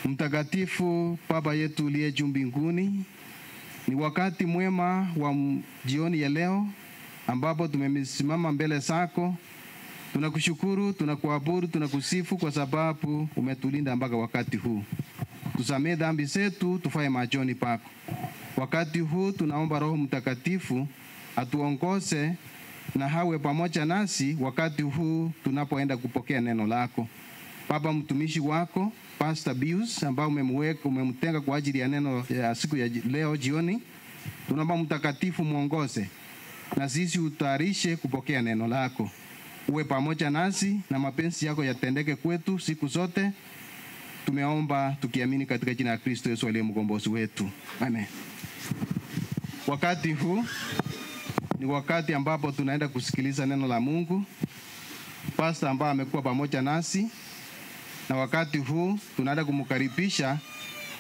Mtakatifu Baba yetu uliye juu mbinguni, ni wakati mwema wa jioni ya leo ambapo tumesimama mbele zako. Tunakushukuru, tunakuabudu, tunakusifu kwa sababu umetulinda mpaka wakati huu. Tusamee dhambi zetu, tufae machoni pako. Wakati huu tunaomba Roho Mtakatifu atuongoze na hawe pamoja nasi wakati huu tunapoenda kupokea neno lako. Baba, mtumishi wako Pastor Bius ambao umemweka, umemtenga kwa ajili ya neno ya siku ya leo jioni, tunaomba Mtakatifu muongoze na sisi utayarishe kupokea neno lako. Uwe pamoja nasi na mapenzi yako yatendeke kwetu siku zote. Tumeomba tukiamini katika jina la Kristo Yesu aliye mkombozi wetu. Amen. Wakati huu ni wakati ambapo tunaenda kusikiliza neno la Mungu. Pastor ambaye amekuwa pamoja nasi, na wakati huu tunaenda kumkaribisha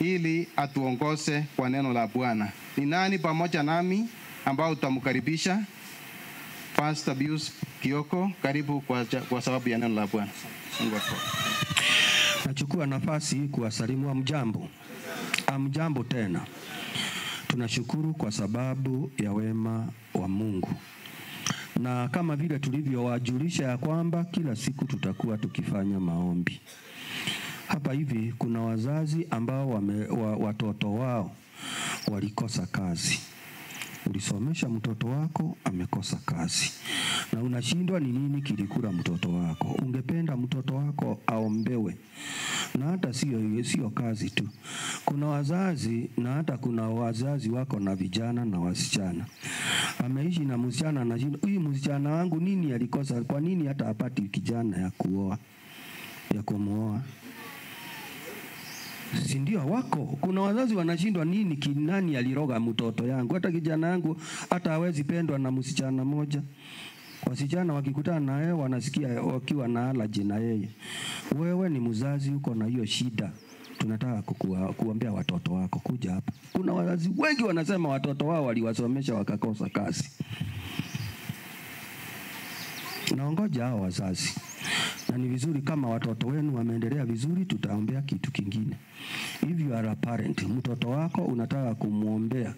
ili atuongoze kwa neno la Bwana. Ni nani pamoja nami ambao utamkaribisha? Pastor Bius Kioko, karibu kwa sababu ya neno la Bwana. Mungu akubariki. Nachukua nafasi kuwasalimu hamjambo. Hamjambo tena. Tunashukuru kwa sababu ya wema wa Mungu. Na kama vile tulivyowajulisha ya kwamba kila siku tutakuwa tukifanya maombi. Hapa hivi kuna wazazi ambao watoto wao walikosa kazi. Ulisomesha mtoto wako amekosa kazi, na unashindwa ni nini kilikula mtoto wako. Ungependa mtoto wako aombewe. Na hata sio kazi tu. Kuna wazazi, na hata kuna wazazi wako na vijana na wasichana. Ameishi na msichana, anashindwa, huyu msichana wangu nini alikosa? Kwa nini hata hapati kijana ya kuoa, ya kumuoa? Si ndio wako? Kuna wazazi wanashindwa nini nani aliroga mtoto yangu? Hata kijana yangu hata hawezi pendwa na msichana moja. Wasichana wakikutana na yeye wanasikia wakiwa na allergy na yeye. Wewe ni mzazi uko na hiyo shida. Tunataka kuambia watoto wako kuja hapa. Kuna wazazi wengi wanasema watoto wao waliwasomesha wakakosa kazi. Naongoja hao wazazi. Na ni vizuri kama watoto wenu wameendelea vizuri, tutaombea kitu kingine. If you are a parent, mtoto wako unataka kumuombea.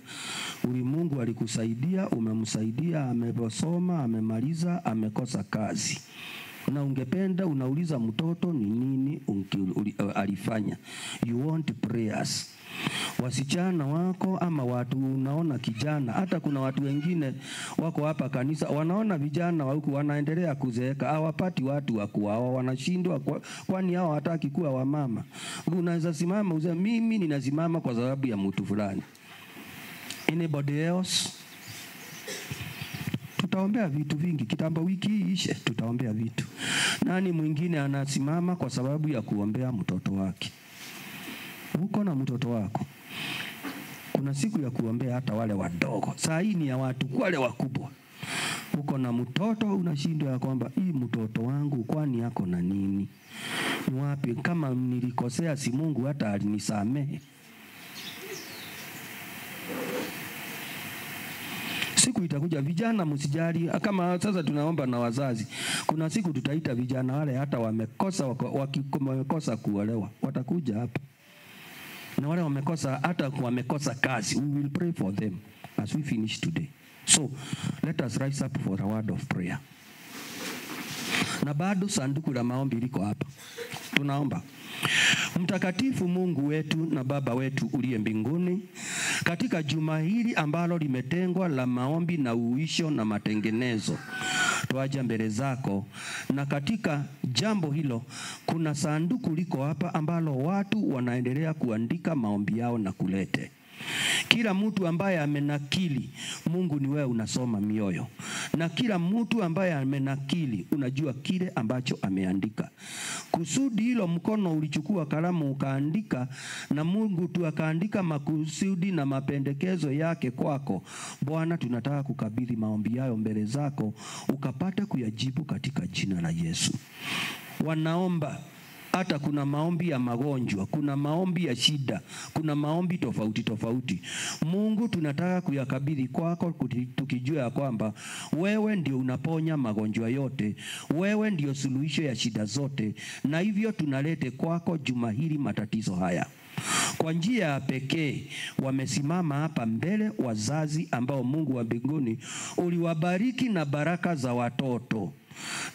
Ulimwengu alikusaidia, umemsaidia, amesoma, amemaliza, amekosa kazi. Na ungependa, unauliza mtoto ni nini alifanya. You want prayers. Wasichana wako ama watu unaona kijana, hata kuna watu wengine wako hapa kanisa wanaona vijana wa huku wanaendelea kuzeeka, hawapati watu wa kuoa, wanashindwa kwani hao hawataki kuwa wamama. Unaweza simama useme mimi ninasimama kwa sababu ya mtu fulani. Anybody else? Tutaombea vitu vingi, kitambo wiki hii ishe tutaombea vitu. Nani mwingine anasimama kwa sababu ya kuombea mtoto wake? Uko na mtoto wako. Kuna siku ya kuombea hata wale wadogo. Saa hii ni ya watu wale wakubwa. Uko na mtoto unashindwa ya kwamba hii mtoto wangu kwani yako na nini? Ni wapi kama nilikosea, si Mungu hata alinisamehe? Siku itakuja vijana msijali, kama sasa tunaomba na wazazi. Kuna siku tutaita vijana wale hata wamekosa, wamekosa kuolewa, watakuja hapa. Na wale wamekosa, hata wamekosa kazi, we will pray for them as we finish today. So let us rise up for a word of prayer. Na bado sanduku la maombi liko hapa. Tunaomba. Mtakatifu Mungu wetu na Baba wetu uliye mbinguni, katika juma hili ambalo limetengwa la maombi na uisho na matengenezo, twaja mbele zako. Na katika jambo hilo kuna sanduku liko hapa ambalo watu wanaendelea kuandika maombi yao na kulete. Kila mtu ambaye amenakili, Mungu ni wewe unasoma mioyo. Na kila mtu ambaye amenakili, unajua kile ambacho ameandika. Kusudi hilo mkono ulichukua kalamu ukaandika, na Mungu tu akaandika makusudi na mapendekezo yake kwako. Bwana, tunataka kukabidhi maombi yao mbele zako, ukapate kuyajibu katika jina la Yesu. Wanaomba Hata kuna maombi ya magonjwa, kuna maombi ya shida, kuna maombi tofauti tofauti. Mungu, tunataka kuyakabidhi kwako, tukijua ya kwamba wewe ndio unaponya magonjwa yote, wewe ndio suluhisho ya shida zote, na hivyo tunalete kwako juma hili matatizo haya. Kwa njia ya pekee wamesimama hapa mbele wazazi ambao Mungu wa mbinguni uliwabariki na baraka za watoto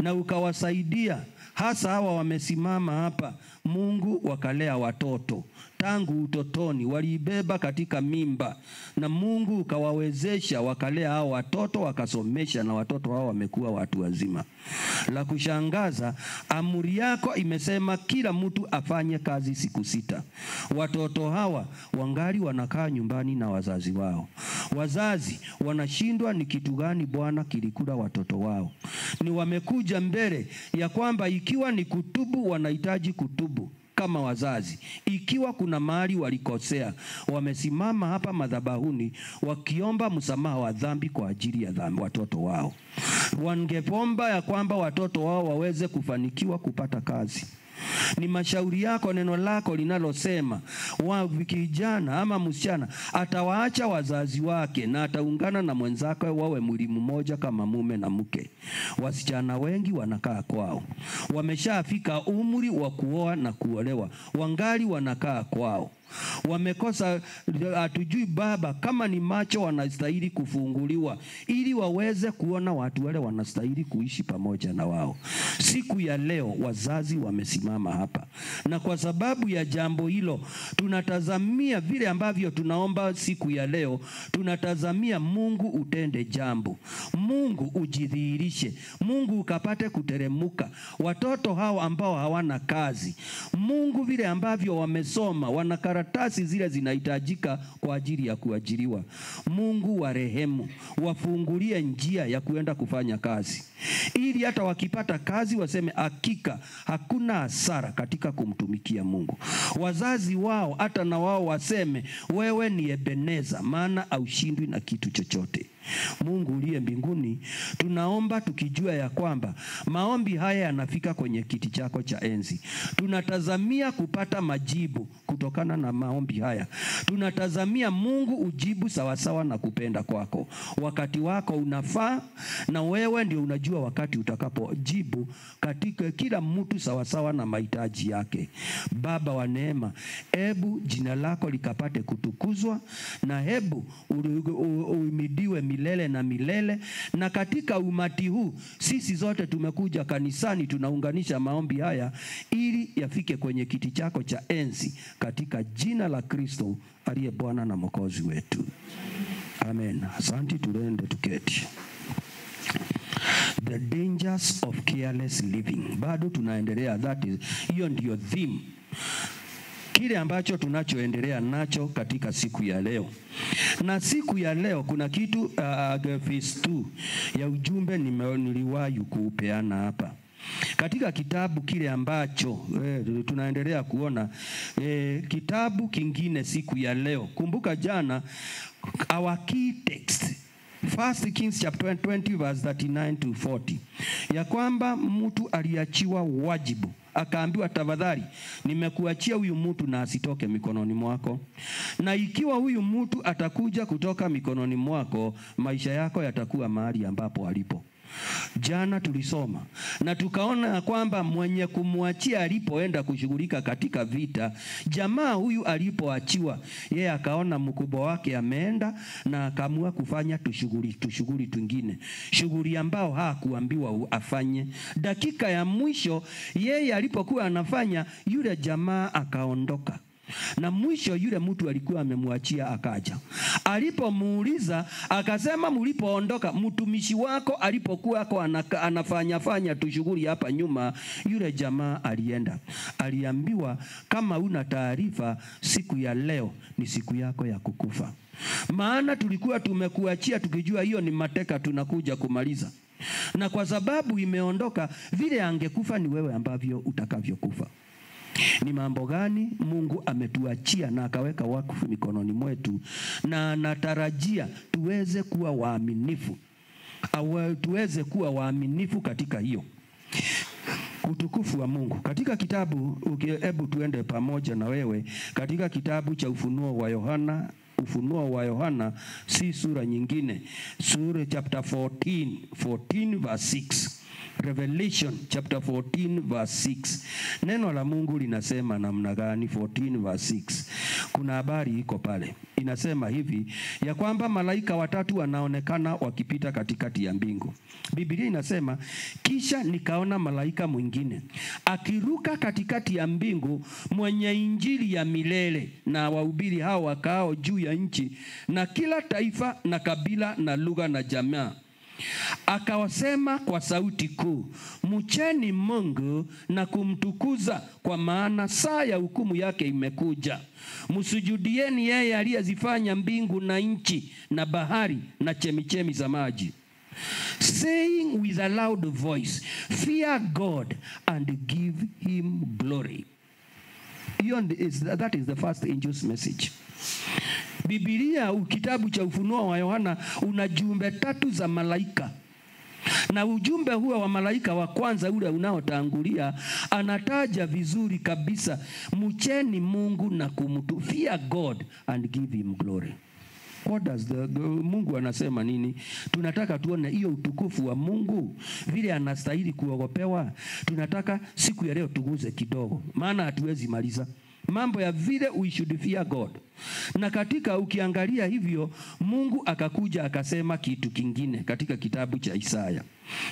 na ukawasaidia, hasa hawa wamesimama hapa. Mungu, wakalea watoto tangu utotoni, waliibeba katika mimba, na Mungu ukawawezesha wakalea hao watoto, wakasomesha, na watoto hao wamekuwa watu wazima. La kushangaza, amri yako imesema kila mtu afanye kazi siku 6. Watoto hawa wangali wanakaa nyumbani na wazazi wao. Wazazi wanashindwa ni kitu gani Bwana kilikula watoto wao. Ni wamekuja mbele ya kwamba ikiwa ni kutubu, wanahitaji kutubu kama wazazi. Ikiwa kuna mahali walikosea, wamesimama hapa madhabahuni wakiomba msamaha wa dhambi kwa ajili ya dhambi watoto wao. Wangepomba ya kwamba watoto wao waweze kufanikiwa kupata kazi. Ni mashauri yako, neno lako linalosema wa kijana ama msichana atawaacha wazazi wake na ataungana na mwenzake wawe mwili mmoja kama mume na mke. Wasichana wengi wanakaa kwao, wameshafika umri wa kuoa na kuolewa, wangali wanakaa kwao. Wamekosa, hatujui Baba kama ni macho wanastahili kufunguliwa ili waweze kuona watu wale wanastahili kuishi pamoja na wao. Siku ya leo wazazi wamesimama hapa, na kwa sababu ya jambo hilo tunatazamia vile ambavyo tunaomba siku ya leo, tunatazamia Mungu utende jambo, Mungu ujidhihirishe, Mungu ukapate kuteremuka. Watoto hao ambao hawana kazi, Mungu vile ambavyo wamesoma, wana karatasi zile zinahitajika kwa ajili ya kuajiriwa, Mungu wa rehemu, wafungulie njia ya kuenda kufanya kazi, ili hata wakipata kazi waseme hakika hakuna hasara katika kumtumikia Mungu. Wazazi wao hata na wao waseme wewe ni Ebeneza, maana haushindwi na kitu chochote. Mungu uliye mbinguni, tunaomba tukijua ya kwamba maombi haya yanafika kwenye kiti chako cha enzi. Tunatazamia kupata majibu kutokana na maombi haya. Tunatazamia Mungu ujibu sawasawa na kupenda kwako. Wakati wako unafaa, na wewe ndio unajua wakati utakapojibu katika kila mtu sawasawa na mahitaji yake. Baba wa neema, hebu jina lako likapate kutukuzwa, na hebu uimidiwe milele na milele. Na katika umati huu sisi zote tumekuja kanisani, tunaunganisha maombi haya ili yafike kwenye kiti chako cha enzi, katika jina la Kristo aliye Bwana na Mwokozi wetu. Amen. Asante, tulende tuketi. The dangers of careless living. Bado tunaendelea, that is, hiyo ndiyo theme, kile ambacho tunachoendelea nacho katika siku ya leo. Na siku ya leo kuna kitu phase 2 ya ujumbe niliwahi kuupeana hapa. Katika kitabu kile ambacho tunaendelea kuona kitabu kingine siku ya leo. Kumbuka jana our key text 1 Kings chapter 20 verse 39 to 40, ya kwamba mtu aliachiwa wajibu, akaambiwa tafadhali, nimekuachia huyu mtu na asitoke mikononi mwako, na ikiwa huyu mtu atakuja kutoka mikononi mwako, maisha yako yatakuwa mahali ambapo alipo. Jana tulisoma na tukaona kwamba mwenye kumwachia alipoenda kushughulika katika vita, jamaa huyu alipoachiwa, yeye akaona mkubwa wake ameenda na akaamua kufanya tushughuli twingine, shughuli ambao hakuambiwa afanye. Dakika ya mwisho yeye alipokuwa anafanya, yule jamaa akaondoka. Na mwisho yule mtu alikuwa amemwachia akaja. Alipomuuliza akasema, mlipoondoka mtumishi wako alipokuwa anafanya fanya tu shughuli hapa nyuma, yule jamaa alienda. Aliambiwa, kama una taarifa, siku ya leo ni siku yako ya kukufa. Maana tulikuwa tumekuachia tukijua hiyo ni mateka tunakuja kumaliza. Na kwa sababu imeondoka, vile angekufa ni wewe ambavyo utakavyokufa. Ni mambo gani Mungu ametuachia na akaweka wakfu mikononi mwetu, na anatarajia tuweze kuwa waaminifu, tuweze kuwa waaminifu katika hiyo. Utukufu wa Mungu. Katika kitabu, hebu tuende pamoja na wewe katika kitabu cha Ufunuo wa Yohana. Ufunuo wa Yohana si sura nyingine, sura chapter 14 verse 6. Revelation chapter 14 verse 6. Neno la Mungu linasema namna gani? 14 verse 6. Kuna habari iko pale. Inasema hivi ya kwamba malaika watatu wanaonekana wakipita katikati ya mbingu. Biblia inasema, kisha nikaona malaika mwingine akiruka katikati ya mbingu, mwenye injili ya milele, na wahubiri hao wakao juu ya nchi, na kila taifa na kabila na lugha na jamaa. Akawasema kwa sauti kuu, mcheni Mungu na kumtukuza, kwa maana saa ya hukumu yake imekuja. Msujudieni yeye aliyezifanya mbingu na nchi na bahari na chemichemi za maji. Saying with a loud voice, fear God and give him glory. That is the first angel's message. Biblia, kitabu cha Ufunuo wa Yohana, una jumbe tatu za malaika. Na ujumbe huo wa malaika wa kwanza ule unaotangulia anataja vizuri kabisa, mcheni Mungu na fear God and give him glory. What does the Mungu anasema nini? Tunataka tuone hiyo utukufu wa Mungu vile anastahili kuogopewa. Tunataka siku ya leo tuguze kidogo, maana hatuwezi maliza mambo ya vile we should fear God. Na katika ukiangalia hivyo, Mungu akakuja akasema kitu kingine katika kitabu cha Isaya.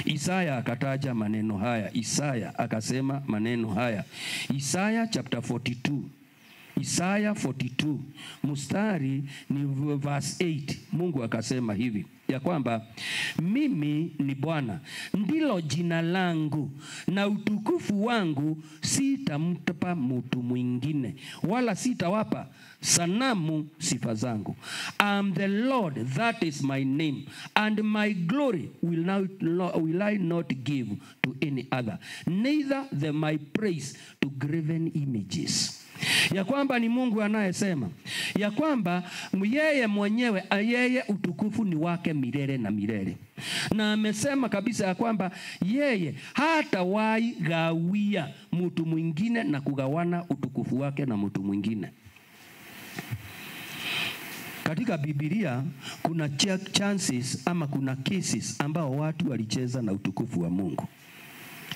Isaya akataja maneno haya. Isaya akasema maneno haya. Isaya chapter 42. Isaya 42 mstari ni verse 8. Mungu akasema hivi ya kwamba mimi ni Bwana, ndilo jina langu, na utukufu wangu sitampa mtu mwingine, wala sitawapa sanamu sifa zangu. I am the Lord, that is my name, and my glory will I not give to any other, neither my praise to graven images. Ya kwamba ni Mungu anayesema ya kwamba yeye mwenyewe, yeye utukufu ni wake milele na milele. Na amesema kabisa ya kwamba yeye hatawahi gawia mtu mwingine na kugawana utukufu wake na mtu mwingine. Katika Biblia kuna chances ama kuna cases ambao watu walicheza na utukufu wa Mungu.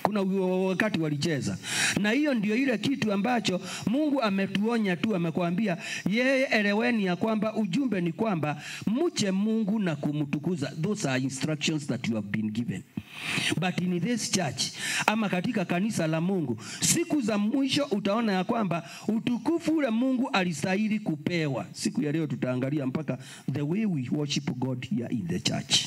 Kuna wakati walicheza. Na hiyo ndio ile kitu ambacho Mungu ametuonya tu, amekwambia yeye, eleweni ya kwamba ujumbe ni kwamba mche Mungu na kumtukuza. Those are instructions that you have been given. But in this church, ama katika kanisa la Mungu, siku za mwisho utaona ya kwamba utukufu ule Mungu alistahili kupewa. Siku ya leo tutaangalia mpaka the way we worship God here in the church.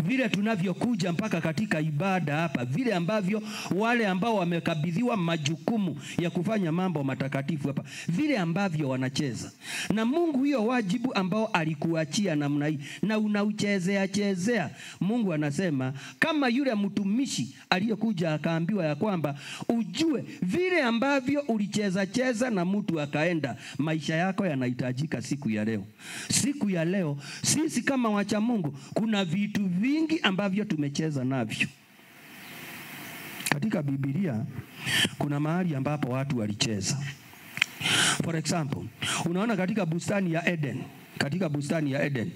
Vile tunavyokuja mpaka katika ibada hapa, vile ambavyo wale ambao wamekabidhiwa majukumu ya kufanya mambo matakatifu hapa, vile ambavyo wanacheza na Mungu, hiyo wajibu ambao alikuachia namna hii na unauchezea chezea. Mungu anasema kama yule mtumishi aliyekuja akaambiwa ya kwamba ujue vile ambavyo ulicheza cheza na mtu akaenda, maisha yako yanahitajika siku ya leo. Siku ya leo sisi kama wacha Mungu kuna vitu vingi ambavyo tumecheza navyo. Katika Biblia kuna mahali ambapo watu walicheza. For example, unaona katika bustani ya Eden, katika bustani ya Eden,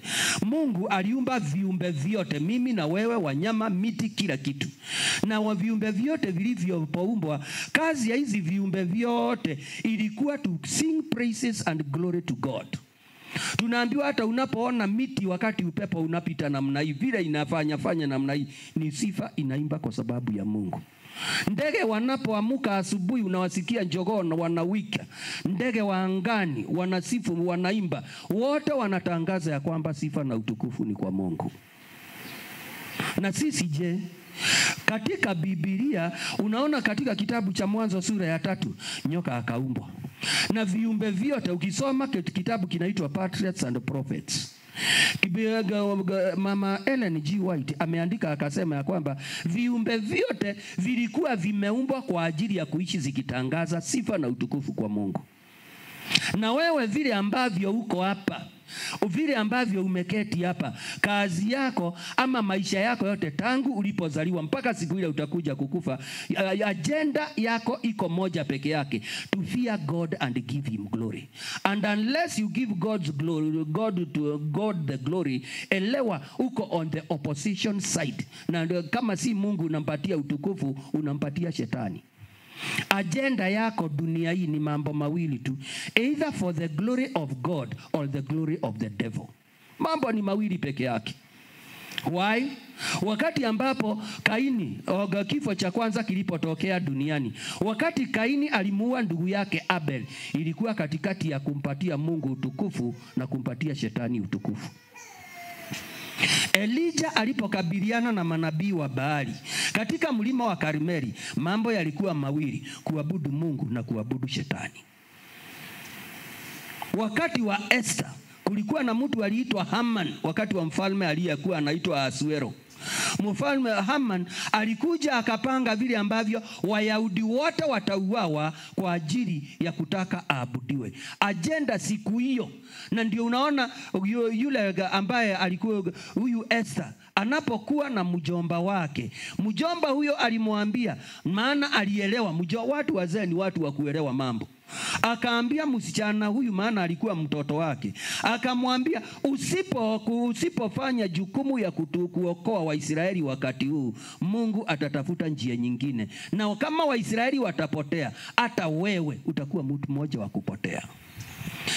Mungu aliumba viumbe vyote, mimi na wewe, wanyama, miti, kila kitu. Na wa viumbe vyote vilivyoumbwa, kazi ya hizi viumbe vyote ilikuwa to sing praises and glory to God. Tunaambiwa hata unapoona miti wakati upepo unapita namna hii, vile inafanya fanya namna hii, ni sifa inaimba kwa sababu ya Mungu. Ndege wanapoamka asubuhi unawasikia njogoo na wanawika. Ndege wa angani wanasifu, wanaimba. Wote wanatangaza ya kwamba sifa na utukufu ni kwa Mungu. Na sisi je? Katika Biblia unaona katika kitabu cha Mwanzo sura ya 3 nyoka akaumbwa. Na viumbe vyote, ukisoma kitabu kinaitwa Patriarchs and Prophets. Mama Ellen G. White ameandika akasema ya kwamba viumbe vyote vilikuwa vimeumbwa kwa ajili ya kuishi zikitangaza sifa na utukufu kwa Mungu. Na wewe vile ambavyo uko hapa, vile ambavyo umeketi hapa, kazi yako ama maisha yako yote tangu ulipozaliwa mpaka siku ile utakuja kukufa, agenda yako iko moja peke yake: to fear God and give him glory. And unless you give God's glory, God to God the glory, elewa uko on the opposition side. Na kama si Mungu unampatia utukufu, unampatia shetani. Agenda yako dunia hii ni mambo mawili tu, either for the glory of God or the glory of the devil. Mambo ni mawili peke yake. Why? Wakati ambapo Kaini, kifo cha kwanza kilipotokea duniani, wakati Kaini alimuua ndugu yake Abel, ilikuwa katikati ya kumpatia Mungu utukufu na kumpatia shetani utukufu. Elijah alipokabiliana na manabii wa Baali katika mlima wa Karmeli, mambo yalikuwa mawili: kuabudu Mungu na kuabudu shetani. Wakati wa Esther kulikuwa na mtu aliitwa Haman, wakati wa mfalme aliyekuwa anaitwa Ahasuero. Mfalme Haman alikuja akapanga vile ambavyo Wayahudi wote watauawa kwa ajili ya kutaka aabudiwe. Agenda siku hiyo. Na ndio unaona yule ambaye alikuwa huyu Esther anapokuwa na mjomba wake. Mjomba huyo alimwambia, maana alielewa, watu wazee ni watu wa kuelewa mambo. Akaambia msichana huyu, maana alikuwa mtoto wake, akamwambia usipofanya jukumu ya kuokoa Waisraeli wakati huu, Mungu atatafuta njia nyingine, na kama Waisraeli watapotea, hata wewe utakuwa mtu mmoja wa kupotea.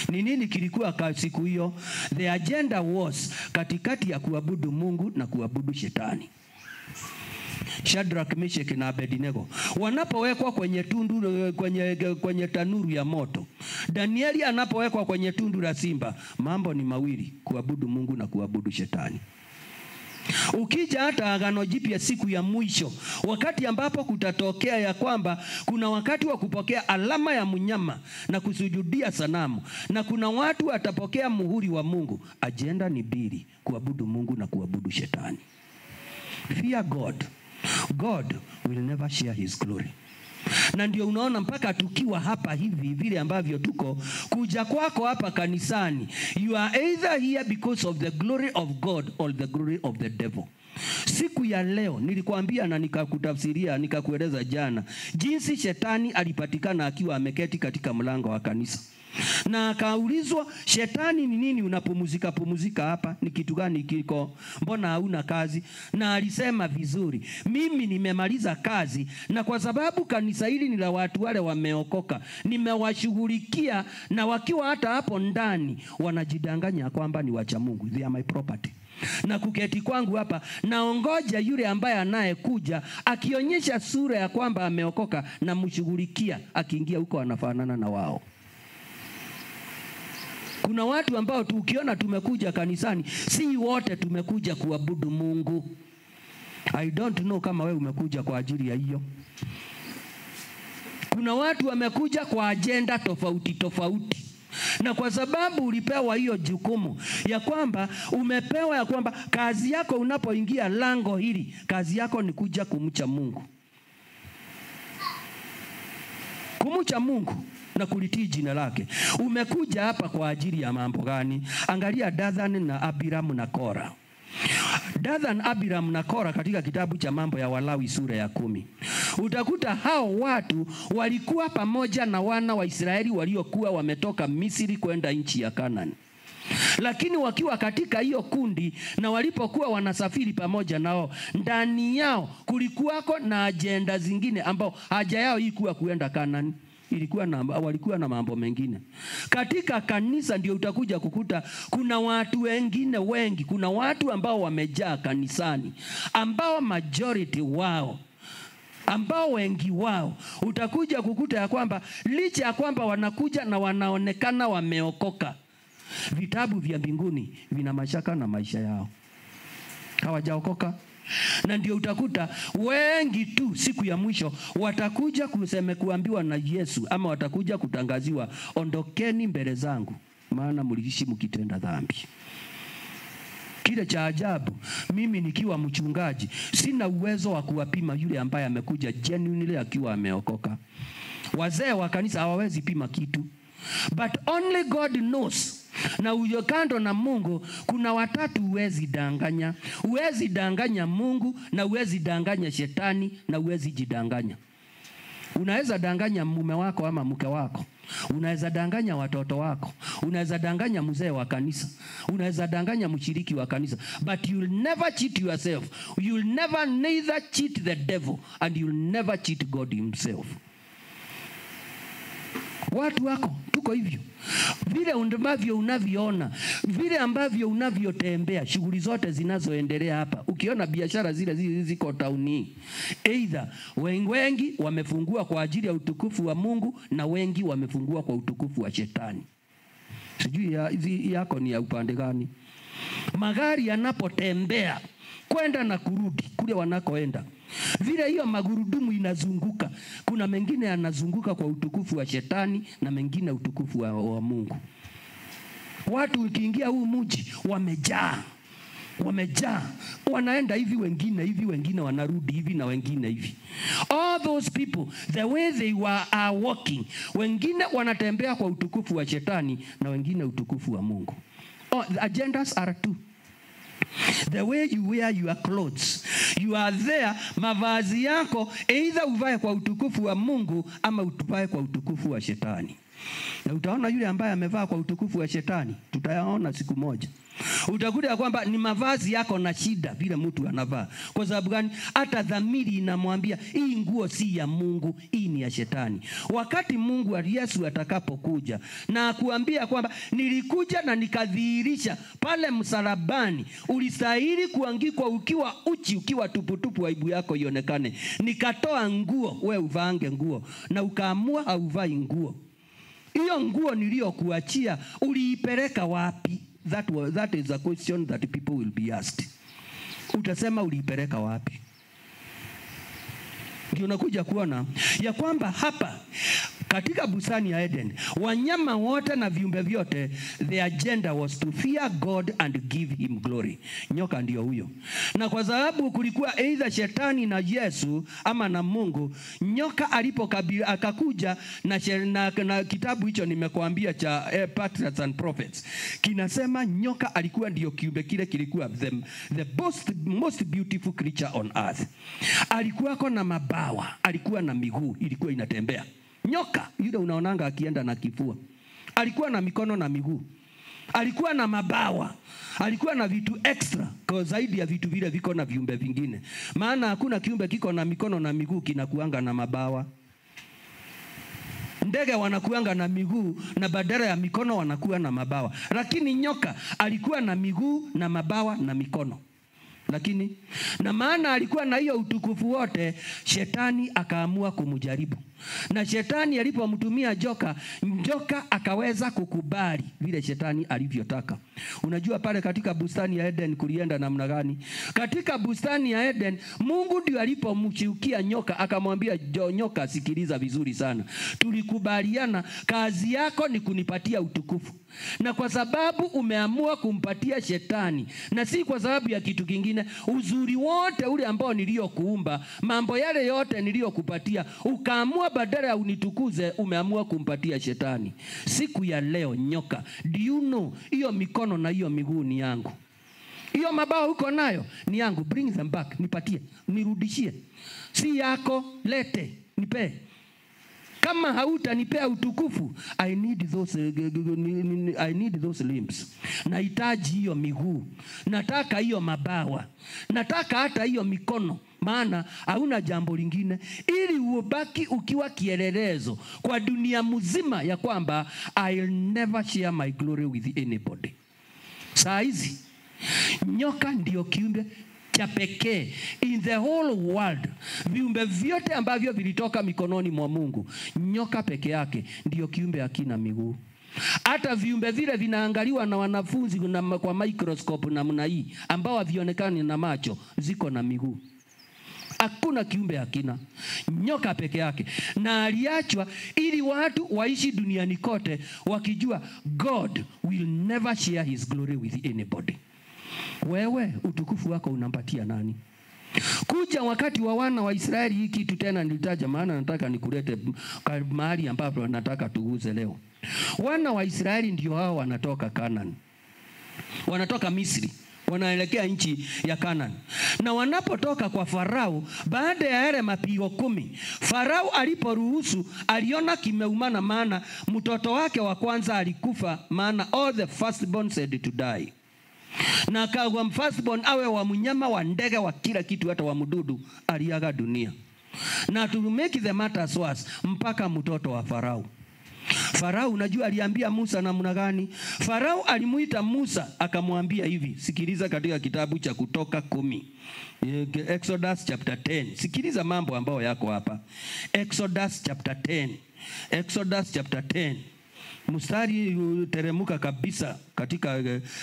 Ni nini kilikuwa siku hiyo? The agenda was katikati ya kuabudu Mungu na kuabudu shetani. Shadrach, Meshach na Abednego wanapowekwa kwenye tundu, kwenye tanuru ya moto, Danieli anapowekwa kwenye tundu la simba, mambo ni mawili: kuabudu Mungu na kuabudu shetani. Ukija hata Agano Jipya siku ya mwisho, wakati ambapo kutatokea ya kwamba kuna wakati wa kupokea alama ya mnyama na kusujudia sanamu, na kuna watu watapokea muhuri wa Mungu, agenda ni mbili: kuabudu Mungu na kuabudu shetani. Fear God. God will never share his glory. Na ndio unaona mpaka tukiwa hapa hivi vile ambavyo tuko, kuja kwako hapa kanisani, you are either here because of the glory of God or the glory of the devil. Siku ya leo nilikuambia na nikakutafsiria, nikakueleza jana jinsi shetani alipatikana akiwa ameketi katika mlango wa kanisa. Na akaulizwa, shetani ni nini unapumzika pumzika hapa? Ni kitu gani kiko? Mbona hauna kazi? Na alisema vizuri, mimi nimemaliza kazi, na kwa sababu kanisa hili ni la watu wale wameokoka, nimewashughulikia, na wakiwa hata hapo ndani wanajidanganya kwamba ni wacha Mungu. They are my property. Na kuketi kwangu hapa naongoja yule ambaye anayekuja akionyesha sura ya kwamba ameokoka, na mshughulikia, akiingia huko anafanana na wao. Kuna watu ambao tukiona tumekuja kanisani, si wote tumekuja kuabudu Mungu. I don't know kama wewe umekuja kwa ajili ya hiyo. Kuna watu wamekuja kwa agenda tofauti tofauti. Na kwa sababu ulipewa hiyo jukumu ya kwamba umepewa ya kwamba kazi yako unapoingia lango hili, kazi yako ni kuja kumcha Mungu. Kumcha Mungu na kulitii jina lake. Umekuja hapa kwa ajili ya mambo gani? Angalia Dathan na Abiram na Kora. Dathan, Abiram na Kora katika kitabu cha Mambo ya Walawi sura ya 10. Utakuta hao watu walikuwa pamoja na wana wa Israeli waliokuwa wametoka Misri kwenda nchi ya Kanani. Lakini wakiwa katika hiyo kundi na walipokuwa wanasafiri pamoja nao, ndani yao kulikuwako na ajenda zingine ambao haja yao ilikuwa kuenda Kanani. Ilikuwa na, walikuwa na mambo mengine. Katika kanisa ndio utakuja kukuta kuna watu wengine wengi, kuna watu ambao wamejaa kanisani, ambao majority wao, ambao wengi wao utakuja kukuta ya kwamba licha ya kwamba wanakuja na wanaonekana wameokoka, vitabu vya mbinguni vina mashaka na maisha yao, hawajaokoka. Na ndio utakuta wengi tu siku ya mwisho watakuja kuseme kuambiwa na Yesu, ama watakuja kutangaziwa, ondokeni mbele zangu, maana mliishi mkitenda dhambi. Kile cha ajabu, mimi nikiwa mchungaji sina uwezo wa kuwapima yule ambaye amekuja genuinely akiwa ameokoka. Wazee wa kanisa hawawezi pima kitu. But only God knows. Na uyo kando na Mungu kuna watatu huwezi danganya. Huwezi danganya Mungu, na huwezi danganya shetani, na huwezi jidanganya. Unaweza danganya mume wako ama mke wako. Unaweza danganya watoto wako. Unaweza danganya mzee wa kanisa. Unaweza danganya mshiriki wa kanisa. But you'll never cheat yourself. You'll never neither cheat the devil, and you'll never cheat God himself. Watu wako tuko hivyo. Vile ambavyo unavyoona, vile ambavyo unavyotembea, shughuli zote zinazoendelea hapa. Ukiona biashara zile ziko tauni, either wengi wamefungua kwa ajili ya utukufu wa Mungu na wengi wamefungua kwa utukufu wa shetani. Sijui yako ni ya upande gani. Magari yanapotembea kwenda na kurudi kule wanakoenda, vile hiyo magurudumu inazunguka, kuna mengine yanazunguka kwa utukufu wa shetani na mengine utukufu wa Mungu. Watu ukiingia huu mji wamejaa, wamejaa, wanaenda hivi, wengine hivi, wengine wanarudi hivi na wengine hivi. All those people, the way they are walking, wengine wanatembea kwa utukufu wa shetani na wengine utukufu wa Mungu. Oh, the agendas are two. The way you wear your clothes, you are there, mavazi yako either uvae kwa utukufu wa Mungu ama uvae kwa utukufu wa shetani. Na utaona yule ambaye amevaa kwa utukufu wa shetani, tutayaona siku moja. Utakuta kwamba ni mavazi yako na shida vile mtu anavaa. Kwa sababu gani? Hata dhamiri inamwambia hii nguo si ya Mungu, hii ni ya shetani. Wakati Mungu Yesu atakapokuja na kuambia kwamba nilikuja na nikadhihirisha pale msalabani, ulistahili kuangikwa ukiwa uchi, ukiwa tuputupu, aibu yako ionekane. Nikatoa nguo, we uvaange nguo, na ukaamua hauvai nguo. Hiyo nguo niliyokuachia uliipeleka wapi? That is a question that people will be asked. Utasema uliipeleka wapi? Ndio unakuja kuona ya kwamba hapa katika bustani ya Eden, wanyama wote na viumbe vyote, the agenda was to fear God and give him glory. Nyoka ndio huyo. Na kwa sababu kulikuwa either shetani na Yesu ama na Mungu, nyoka alipokabili akakuja na kitabu hicho nimekuambia cha Patriarchs and Prophets, kinasema nyoka alikuwa ndio kiumbe kile kilikuwa the most beautiful creature on earth. Alikuwa na mabawa, alikuwa na miguu ilikuwa inatembea. Nyoka yule unaonanga akienda na kifua, alikuwa na mikono na miguu, alikuwa na mabawa, alikuwa na vitu extra kwa zaidi ya vitu vile viko na viumbe vingine. Maana hakuna kiumbe kiko na mikono na miguu kinakuanga na mabawa. Ndege wanakuanga na miguu na badala ya mikono wanakuwa na mabawa. Lakini nyoka alikuwa na miguu na mabawa na mikono. Lakini na maana alikuwa na hiyo utukufu wote, shetani akaamua kumjaribu. Na shetani alipomtumia joka, njoka akaweza kukubali vile shetani alivyotaka. Unajua pale katika bustani ya Eden kulienda namna gani? Katika bustani ya Eden, Mungu ndiye alipomchiukia nyoka akamwambia, nyoka, sikiliza vizuri sana. Tulikubaliana kazi yako ni kunipatia utukufu. Na kwa sababu umeamua kumpatia shetani, na si kwa sababu ya kitu kingine, uzuri wote ule ambao niliokuumba, mambo yale yote niliokupatia, ukaamua badala ya unitukuze, umeamua kumpatia shetani. Siku ya leo nyoka, do you know, hiyo mikono na hiyo miguu ni yangu. Hiyo mabawa uko nayo ni yangu. Bring them back, nipatie, nirudishie. Si yako, lete, nipe. Kama hautanipea utukufu, I need those limbs. Nahitaji hiyo miguu, nataka hiyo mabawa, nataka hata hiyo mikono. Maana hauna jambo lingine, ili ubaki ukiwa kielelezo kwa dunia mzima ya kwamba I'll never share my glory with anybody. Saa hizi nyoka ndio kiumbe cha pekee in the whole world. Viumbe vyote ambavyo vilitoka mikononi mwa Mungu, nyoka peke yake ndio kiumbe hakina miguu. Hata viumbe vile vinaangaliwa na wanafunzi na kwa microscope namna hii, ambao havionekani na macho, ziko na miguu. Hakuna kiumbe hakina, nyoka peke yake. Na aliachwa ili watu waishi duniani kote wakijua God will never share his glory with anybody. Wewe utukufu wako unampatia nani? Kuja wakati wa wana wa Israeli, hii kitu tena nilitaja, maana nataka nikulete mahali ambapo nataka tuguze leo. Wana wa Israeli ndio hao wanatoka Kanaan, wanatoka Misri, wanaelekea nchi ya Kanaan. Na wanapotoka kwa Farao, baada ya yale mapigo 10, Farao aliporuhusu aliona kimeumana, maana mtoto wake wa kwanza alikufa, maana all the firstborn said to die. Na kwa firstborn awe wa mnyama, wa ndege, wa kila kitu, hata wa mdudu, aliaga dunia. Na to make the matters worse, mpaka mtoto wa Farao. Farao unajua aliambia Musa namna gani? Farao alimuita Musa akamwambia hivi. Sikiliza katika kitabu cha Kutoka 10. Exodus chapter 10. Sikiliza mambo ambayo yako hapa. Exodus chapter 10. Exodus chapter 10. Mstari teremuka kabisa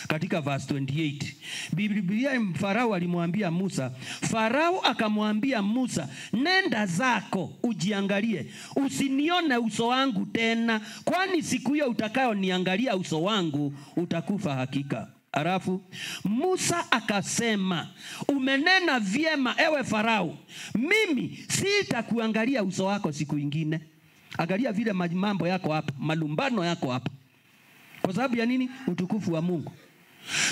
katika verse 28. Biblia, Farao alimwambia Musa. Farao akamwambia Musa, nenda zako ujiangalie, usinione uso wangu tena, kwani siku hiyo utakayoniangalia uso wangu utakufa hakika. Alafu Musa akasema, umenena vyema ewe Farao, mimi sitakuangalia uso wako siku ingine. Angalia vile mambo yako hapa, malumbano yako hapa. Kwa sababu ya nini? Utukufu wa Mungu.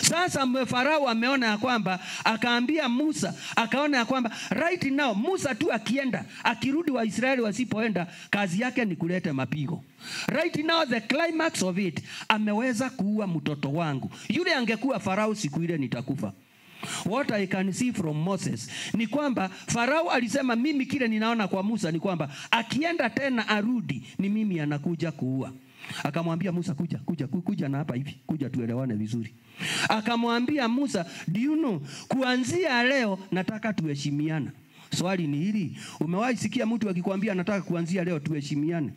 Sasa Farao ameona ya kwamba, akaambia Musa, akaona ya kwamba right now Musa tu akienda, akirudi wa Israeli wasipoenda, kazi yake ni kuleta mapigo. Right now the climax of it, ameweza kuua mtoto wangu. Yule angekuwa Farao siku ile nitakufa. What I can see from Moses ni kwamba Farao alisema mimi kile ninaona kwa Musa ni kwamba akienda tena arudi ni mimi anakuja kuua. Akamwambia Musa, kuja, kuja, kuja na hapa hivi, kuja tuelewane vizuri. Akamwambia Musa, do you know, kuanzia leo nataka tuheshimiana. Swali ni hili, umewahi sikia mtu akikwambia nataka kuanzia leo tuheshimiane?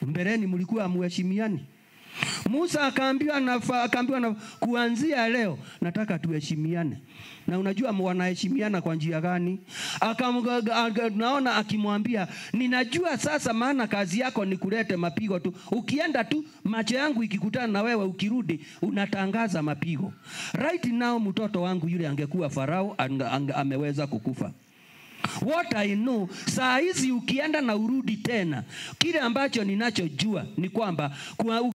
Mbeleni mlikuwa hamuheshimiani. Musa akaambiwa na kuanzia leo nataka tuheshimiane. Na unajua wanaheshimiana kwa njia gani? Naona akimwambia, ninajua sasa maana kazi yako ni kulete mapigo tu. Ukienda tu macho yangu ikikutana na wewe ukirudi unatangaza mapigo. Right now mtoto wangu yule angekuwa Farao ameweza kukufa. What I know, saa hizi ukienda na urudi tena, kile ambacho ninachojua ni kwamba kwa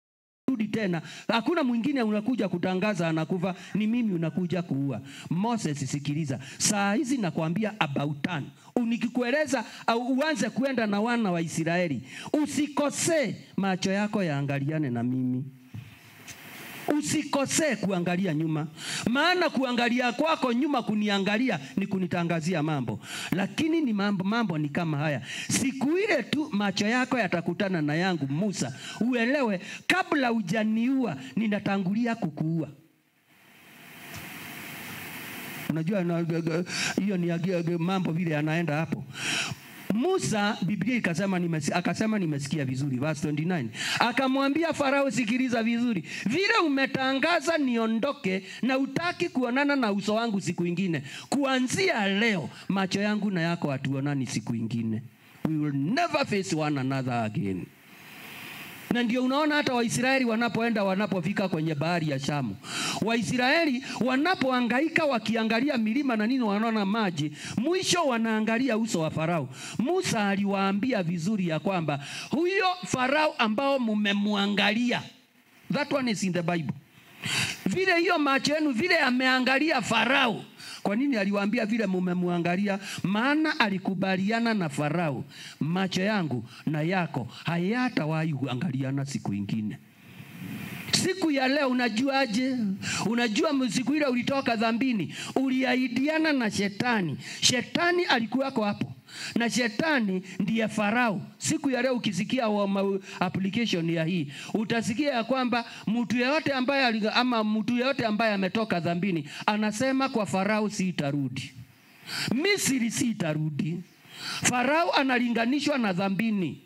rudi tena, hakuna mwingine unakuja kutangaza anakufa, ni mimi unakuja kuua. Moses, sikiliza, saa hizi nakwambia about time. Nikikueleza au uanze kuenda na wana wa Israeli, usikosee macho yako yaangaliane na mimi. Usikosee kuangalia nyuma, maana kuangalia kwako nyuma kuniangalia ni kunitangazia mambo. Lakini ni mambo ni kama haya. Siku ile tu macho yako yatakutana na yangu Musa, uelewe kabla hujaniua ninatangulia kukuua. Unajua hiyo ni mambo vile yanaenda hapo. Musa, Biblia ikasema akasema nimesikia vizuri, verse 29. Akamwambia Farao, sikiliza vizuri. Vile umetangaza niondoke na utaki kuonana na uso wangu siku ingine. Kuanzia leo macho yangu na yako hatuonani siku ingine. We will never face one another again. Na ndio unaona hata Waisraeli wanapoenda, wanapofika kwenye bahari ya Shamu, Waisraeli wanapohangaika wakiangalia milima na nini, wanaona maji, mwisho wanaangalia uso wa Farao. Musa aliwaambia vizuri ya kwamba huyo Farao ambao mmemwangalia, that one is in the Bible. Vile hiyo macho yenu vile ameangalia Farao. Kwa nini aliwaambia vile mmemwangalia? Maana alikubaliana na Farao, macho yangu na yako hayatawahi kuangaliana siku ingine. Siku ya leo unajuaje? Unajua siku ile ulitoka dhambini, uliahidiana na shetani. Shetani alikuwako hapo. Na shetani ndiye Farao. Siku ya leo ukisikia application ya hii, utasikia ya kwamba mtu yeyote ambaye ama mtu yeyote ambaye ametoka dhambini anasema kwa Farao sitarudi. Misri sitarudi. Farao analinganishwa na dhambini.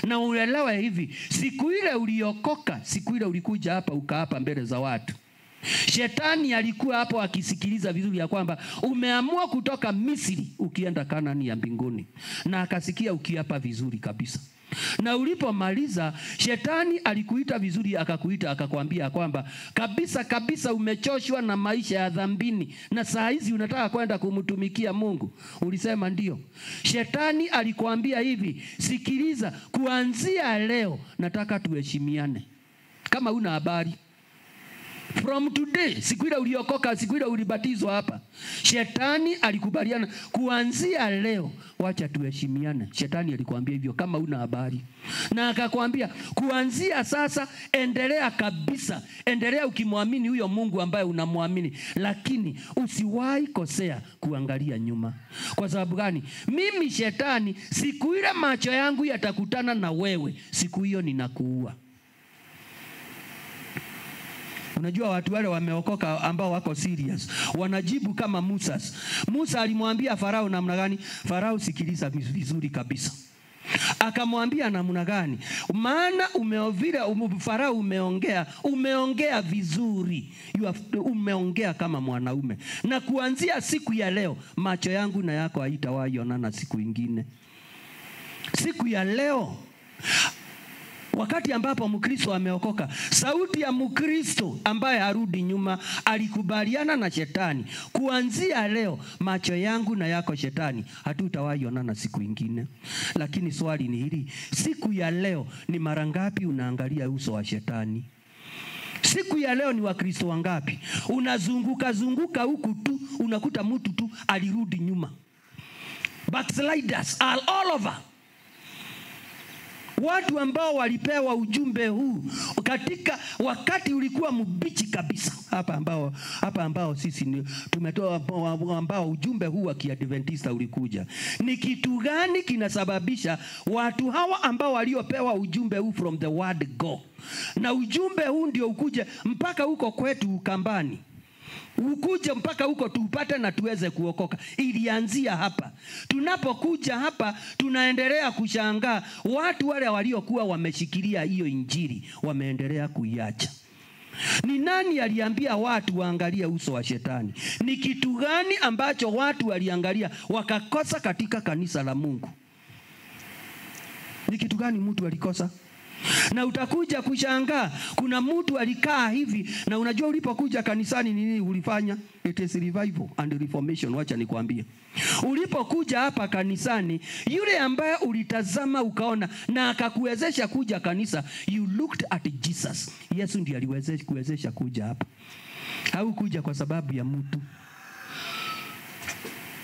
Na uelewe hivi, siku ile uliokoka, siku ile ulikuja hapa ukaapa mbele za watu. Shetani alikuwa hapo akisikiliza vizuri ya kwamba umeamua kutoka Misri ukienda Kanaani ya mbinguni. Na akasikia ukiapa vizuri kabisa. Na ulipomaliza, shetani alikuita vizuri, akakuita akakwambia kwamba kabisa kabisa umechoshwa na maisha ya dhambini na saa hizi unataka kwenda kumtumikia Mungu. Ulisema ndio. Shetani alikwambia hivi, sikiliza, kuanzia leo nataka tuheshimiane. Kama una habari, from today, siku ile uliokoka, siku ile ulibatizwa hapa, shetani alikubaliana kuanzia leo wacha tuheshimiane. Shetani alikwambia hivyo kama una habari. Na akakwambia kuanzia sasa endelea kabisa, endelea ukimwamini huyo Mungu ambaye unamwamini, lakini usiwahi kosea kuangalia nyuma. Kwa sababu gani? Mimi shetani, siku ile macho yangu yatakutana na wewe, siku hiyo ninakuua. Unajua watu wale wameokoka ambao wako serious wanajibu kama Musa. Musa alimwambia Farao namna gani? Farao, sikiliza vizuri kabisa. Akamwambia namna gani? Maana Farao umeongea vizuri. Umeongea kama mwanaume. Na kuanzia siku ya leo macho yangu na yako haitawahi onana siku ingine. Siku ya leo, wakati ambapo Mkristo ameokoka, sauti ya Mkristo ambaye harudi nyuma alikubaliana na shetani, kuanzia leo macho yangu na yako shetani hatutawahi onana siku ingine. Lakini swali ni hili, siku ya leo ni mara ngapi unaangalia uso wa shetani? Siku ya leo ni Wakristo wangapi unazunguka zunguka huku tu, unakuta mtu tu alirudi nyuma. Backsliders are all over. Watu ambao walipewa ujumbe huu katika wakati ulikuwa mbichi kabisa. Hapa ambao sisi ni tumetoa, ambao ujumbe huu wa Kiadventista ulikuja. Ni kitu gani kinasababisha watu hawa ambao waliopewa ujumbe huu from the word go, na ujumbe huu ndio ukuje mpaka huko kwetu Ukambani, ukuje mpaka huko tupate na tuweze kuokoka? Ilianzia hapa. Tunapokuja hapa tunaendelea kushangaa watu wale waliokuwa wameshikilia hiyo injili wameendelea kuiacha. Ni nani aliambia watu waangalie uso wa shetani? Ni kitu gani ambacho watu waliangalia wakakosa katika kanisa la Mungu? Ni kitu gani mtu alikosa? Na utakuja kushangaa kuna mtu alikaa hivi. Na unajua ulipokuja kanisani nini ulifanya? It is revival and reformation. Wacha nikwambie, ulipokuja hapa kanisani, yule ambaye ulitazama ukaona na akakuwezesha kuja kanisa, you looked at Jesus. Yesu ndiye aliwezesha kuwezesha kuja hapa. Haukuja kwa sababu ya mtu.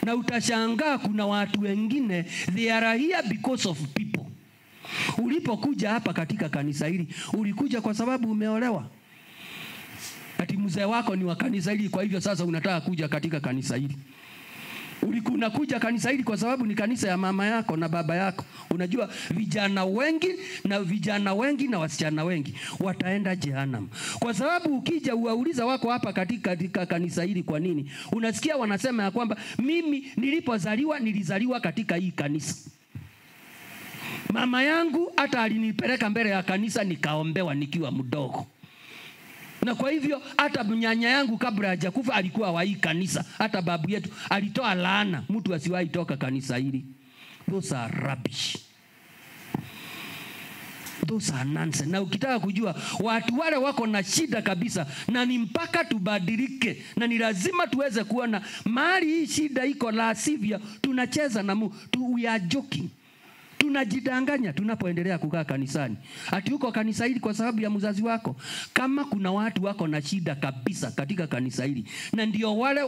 Na utashangaa kuna watu wengine they are here because of people. Ulipokuja hapa katika kanisa hili, ulikuja kwa sababu umeolewa. Ati mzee wako ni wa kanisa hili, kwa hivyo sasa unataka kuja katika kanisa hili. Unakuja kanisa hili kwa sababu ni kanisa ya mama yako na baba yako. Unajua vijana wengi na wasichana wengi wataenda jehanamu. Kwa sababu ukija uwauliza wako hapa katika kanisa hili kwa nini, unasikia wanasema ya kwamba mimi nilipozaliwa nilizaliwa katika hii kanisa. Mama yangu hata alinipeleka mbele ya kanisa nikaombewa nikiwa mdogo. Na kwa hivyo hata nyanya yangu kabla hajakufa alikuwa wa hii kanisa. Hata babu yetu alitoa laana mtu asiwahi toka kanisa hili. Those are rubbish. Those are nonsense. Na ukitaka kujua watu wale wako na shida kabisa, na ni mpaka tubadilike, na ni lazima tuweze kuona mahali hii shida iko, la sivyo tunacheza na Mungu. We are joking. Tunajidanganya tunapoendelea kukaa kanisani. Ati uko kanisa hili kwa sababu ya mzazi wako. Kama kuna watu wako na shida kabisa katika kanisa hili, na ndio wale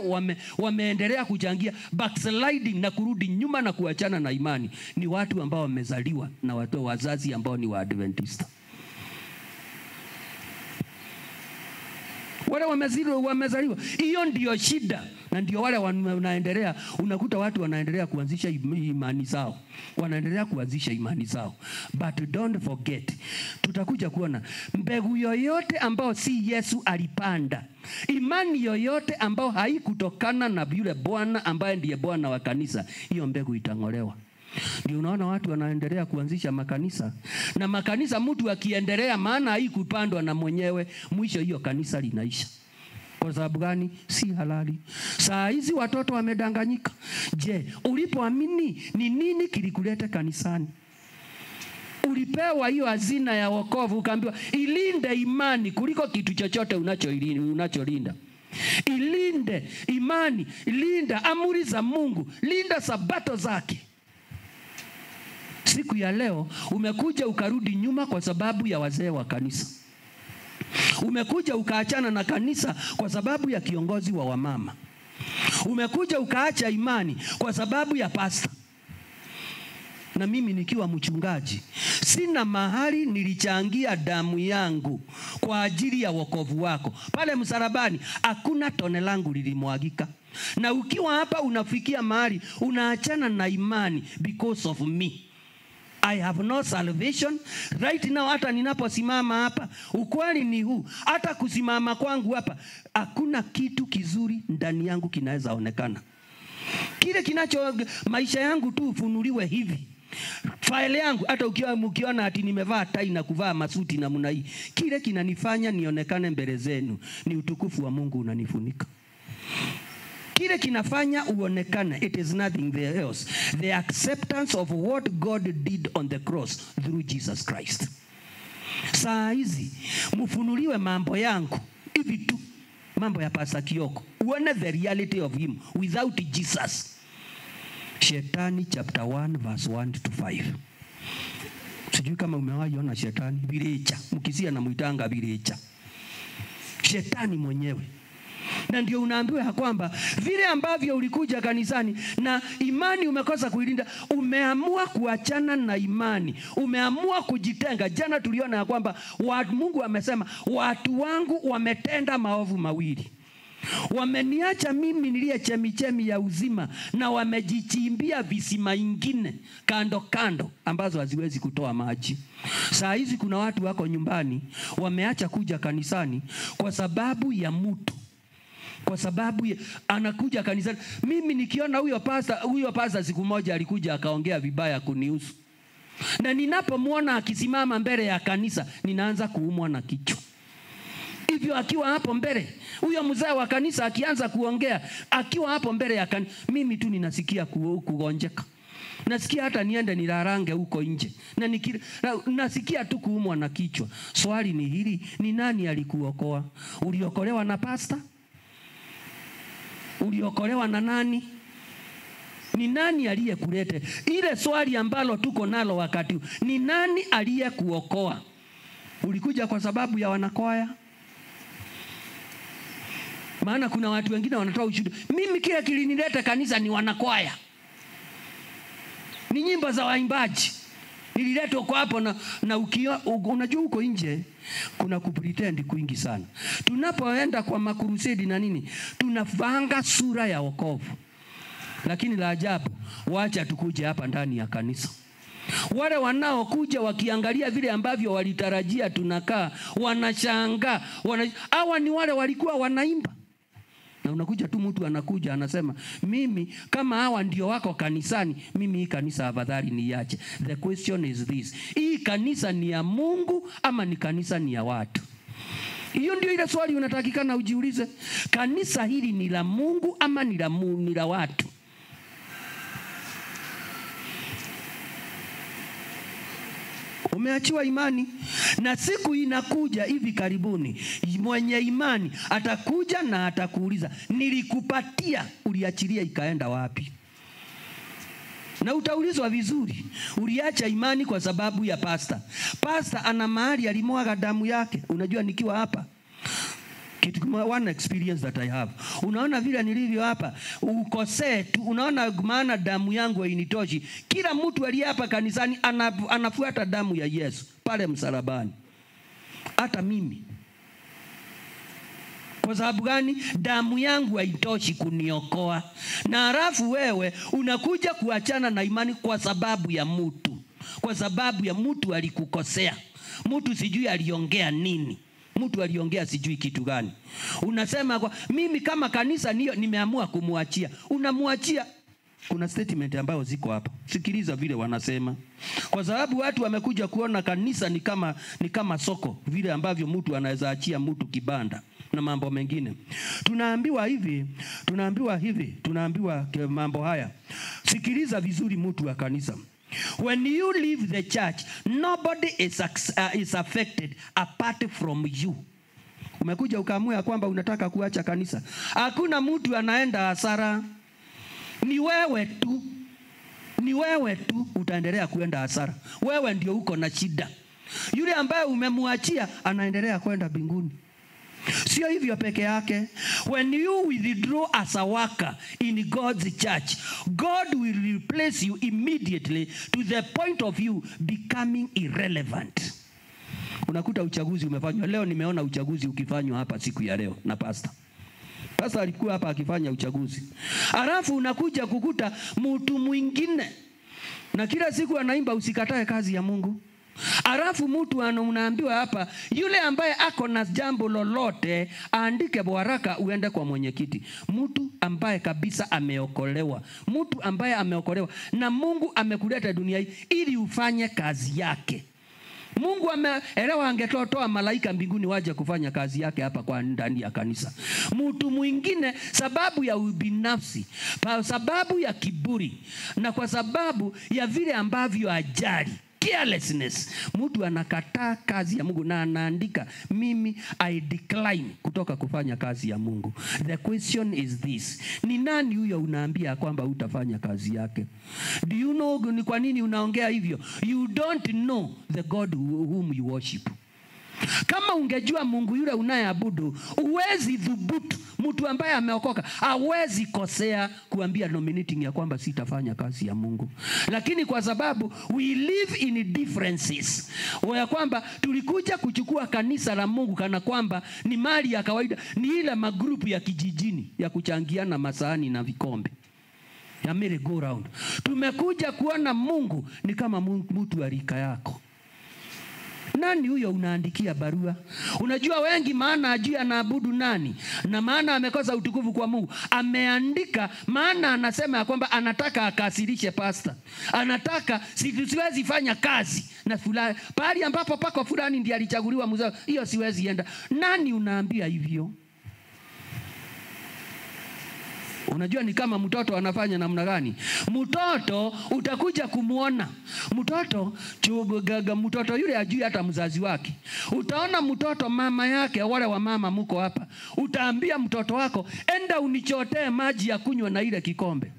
wameendelea kuchangia backsliding na kurudi nyuma na kuachana na imani, ni watu ambao wamezaliwa na watu wazazi ambao ni Waadventista. Wale wamezaliwa. Hiyo ndio shida. Na ndio wale wanaendelea, unakuta watu wanaendelea kuanzisha imani zao. Wanaendelea kuanzisha imani zao. But don't forget, tutakuja kuona mbegu yoyote ambao si Yesu alipanda, imani yoyote ambao haikutokana na yule Bwana ambaye ndiye Bwana wa kanisa, hiyo mbegu itangolewa. Ndio unaona watu wanaendelea kuanzisha makanisa. Na makanisa mtu akiendelea, maana haikupandwa na mwenyewe, mwisho hiyo kanisa linaisha. Kwa sababu gani? Si halali. Saa hizi watoto wamedanganyika. Je, ulipoamini ni nini kilikuleta kanisani? Ulipewa hiyo hazina ya wokovu, ukaambiwa ilinde imani kuliko kitu chochote unacholinda. Ilinde imani, linda amri za Mungu, linda sabato zake. Siku ya leo umekuja ukarudi nyuma kwa sababu ya wazee wa kanisa. Umekuja ukaachana na kanisa kwa sababu ya kiongozi wa wamama. Umekuja ukaacha imani kwa sababu ya pasta. Na mimi nikiwa mchungaji, sina mahali nilichangia damu yangu kwa ajili ya wokovu wako. Pale msalabani hakuna tone langu lilimwagika. Na ukiwa hapa unafikia mahali unaachana na imani because of me. I have no salvation right now. Hata ninaposimama hapa, ukweli ni huu, hata kusimama kwangu hapa hakuna kitu kizuri ndani yangu kinaweza onekana. Kile kinacho maisha yangu tu ufunuliwe hivi. Faile yangu hata ukiona ati nimevaa tai na kuvaa masuti namna hii, kile kinanifanya nionekane mbele zenu ni utukufu wa Mungu unanifunika. Kile kinafanya uonekane, it is nothing there else. The acceptance of what God did on the cross through Jesus Christ. Saa hizi mfunuliwe mambo yangu hivi tu, mambo ya Pastor Kioko, uone the reality of him without Jesus. Shetani chapter 1 verse 1 to 5. Sijui kama umewahi ona shetani birecha, mkisia na muitanga birecha. Shetani mwenyewe. Na ndio unaambiwa ya kwamba vile ambavyo ulikuja kanisani na imani umekosa kuilinda, umeamua kuachana na imani, umeamua kujitenga. Jana tuliona ya kwamba Mungu amesema watu wangu wametenda maovu mawili. Wameniacha mimi niliye chemichemi ya uzima, na wamejichimbia visima ingine kando kando ambazo haziwezi kutoa maji. Saa hizi kuna watu wako nyumbani wameacha kuja kanisani kwa sababu ya mtu. Kwa sababu anakuja kanisani. Mimi nikiona huyo pastor siku moja alikuja akaongea vibaya kunihusu. Na ninapomuona akisimama mbele ya kanisa ninaanza kuumwa na kichwa. Hivyo akiwa hapo mbele, huyo mzee wa kanisa akianza kuongea, akiwa hapo mbele ya kanisa, mimi tu ninasikia kugonjeka. Nasikia hata niende nilarange huko nje. Na nasikia tu kuumwa na kichwa. Swali ni hili, ni nani alikuokoa? Uliokolewa na pastor? Uliokolewa na nani? Ni nani aliyekulete? Ile swali ambalo tuko nalo wakati, ni nani aliyekuokoa? Ulikuja kwa sababu ya wanakwaya? Maana kuna watu wengine wanatoa ushuhuda, mimi kile kilinileta kanisa ni wanakwaya, ni nyimbo za waimbaji nililetwa kwa hapo. Na unajua huko nje kuna kupretend kwingi sana. Tunapoenda kwa makurusedi na nini, tunavanga sura ya wokovu. Lakini la ajabu, wacha tukuje hapa ndani ya kanisa. Wale wanaokuja wakiangalia vile ambavyo walitarajia tunakaa, wanashangaa. Hawa ni wale walikuwa wanaimba. Na unakuja tu mtu anakuja anasema, mimi kama hawa ndio wako kanisani, mimi hii kanisa afadhali niache. The question is this, hii kanisa ni ya Mungu ama ni kanisa ni ya watu? Hiyo ndio ile swali unatakikana ujiulize. Kanisa hili ni la Mungu ama ni la watu? Umeachiwa imani, na siku inakuja hivi karibuni, mwenye imani atakuja na atakuuliza, nilikupatia, uliachilia ikaenda wapi? Na utaulizwa vizuri, uliacha imani kwa sababu ya pastor. Pastor ana mahali alimwaga damu yake. Unajua nikiwa hapa, kitu kama one experience that I have. Unaona vile nilivyo hapa, ukosee tu, unaona maana damu yangu hainitoshi. Kila mtu aliye hapa kanisani anafuata damu ya Yesu pale msalabani. Hata mimi. Kwa sababu gani? Damu yangu haitoshi kuniokoa. Na halafu wewe unakuja kuachana na imani kwa sababu ya mtu. Kwa sababu ya mtu alikukosea. Mtu sijui aliongea nini. Mtu aliongea sijui kitu gani. Unasema kwa mimi kama kanisa niyo nimeamua kumuachia. Unamuachia. Kuna statement ambayo ziko hapa. Sikiliza vile wanasema. Kwa sababu watu wamekuja kuona kanisa ni kama soko, vile ambavyo mtu anaweza achia mtu kibanda na mambo mengine. Tunaambiwa hivi, tunaambiwa mambo haya. Sikiliza vizuri mtu wa kanisa. When you leave the church, nobody is affected apart from you. Umekuja ukaamua ya kwamba unataka kuacha kanisa. Hakuna mtu anaenda hasara. Ni wewe tu. Ni wewe tu utaendelea kuenda hasara. Wewe ndio uko na shida. Yule ambaye umemwachia anaendelea kwenda mbinguni. Sio hivyo peke yake. When you withdraw as a worker in God's church, God will replace you immediately to the point of you becoming irrelevant. Unakuta uchaguzi umefanywa. Leo nimeona uchaguzi ukifanywa hapa siku ya leo na pastor. Pastor alikuwa hapa akifanya uchaguzi. Alafu unakuja kukuta mtu mwingine, na kila siku anaimba usikatae kazi ya Mungu. Alafu mtu unaambiwa hapa, yule ambaye ako na jambo lolote aandike waraka uende kwa mwenyekiti. Mtu ambaye kabisa ameokolewa, mtu ambaye ameokolewa na Mungu amekuleta dunia hii ili ufanye kazi yake. Mungu ameelewa, angetoa malaika mbinguni waje kufanya kazi yake hapa kwa ndani ya kanisa. Mtu mwingine sababu ya ubinafsi, kwa sababu ya kiburi, na kwa sababu ya vile ambavyo ajali, carelessness, mtu anakataa kazi ya Mungu na anaandika, mimi I decline kutoka kufanya kazi ya Mungu. The question is this: ni nani huyo unaambia kwamba utafanya kazi yake? Do you know ni kwa nini unaongea hivyo? You don't know the God whom you worship. Kama ungejua Mungu yule unayeabudu, huwezi dhubutu. Mtu ambaye ameokoka hawezi kosea kuambia nominating ya kwamba sitafanya kazi ya Mungu. Lakini kwa sababu we live in differences, ya kwamba tulikuja kuchukua kanisa la Mungu kana kwamba ni mali ya kawaida, ni ile magrupu ya kijijini ya kuchangiana masahani na vikombe ya merry go round. Tumekuja kuona Mungu ni kama mtu wa rika yako. Nani huyo unaandikia barua? Unajua wengi maana ajui anaabudu nani, na maana amekosa utukufu kwa Mungu. Ameandika maana anasema ya kwamba anataka akasirishe pastor. Anataka siwezi fanya kazi na fulani. Pahali ambapo pako fulani ndiye alichaguliwa mzao, hiyo siwezi enda. Nani unaambia hivyo? Unajua ni kama mtoto anafanya namna gani? Mtoto utakuja kumuona. Mtoto chugaga, mtoto yule ajui hata mzazi wake. Utaona mtoto mama yake, wale wa mama mko hapa. Utaambia mtoto wako, enda unichotee maji ya kunywa na ile kikombe.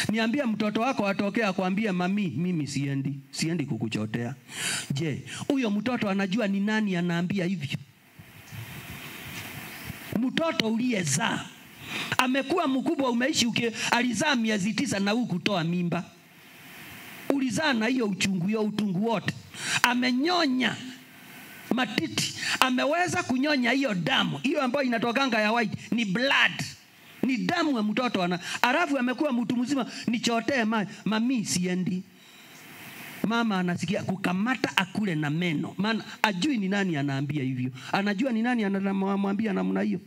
Niambia mtoto wako atokee akwambie, mami mimi siendi kukuchotea. Je, huyo mtoto anajua ni nani anaambia hivyo? Mtoto uliyezaa amekuwa mkubwa, umeishi alizaa miezi 9 na hukutoa mimba. Ulizaa na hiyo uchungu, hiyo utungu wote. Amenyonya matiti, ameweza kunyonya hiyo damu, hiyo ambayo inatokanga ya white ni blood. Ni damu ya mtoto ana. Alafu amekuwa mtu mzima, nichotee maji, mami siendi. Mama anasikia kukamata akule na meno. Maana ajui ni nani anaambia hivyo. Anajua ni nani anamwambia namna hiyo.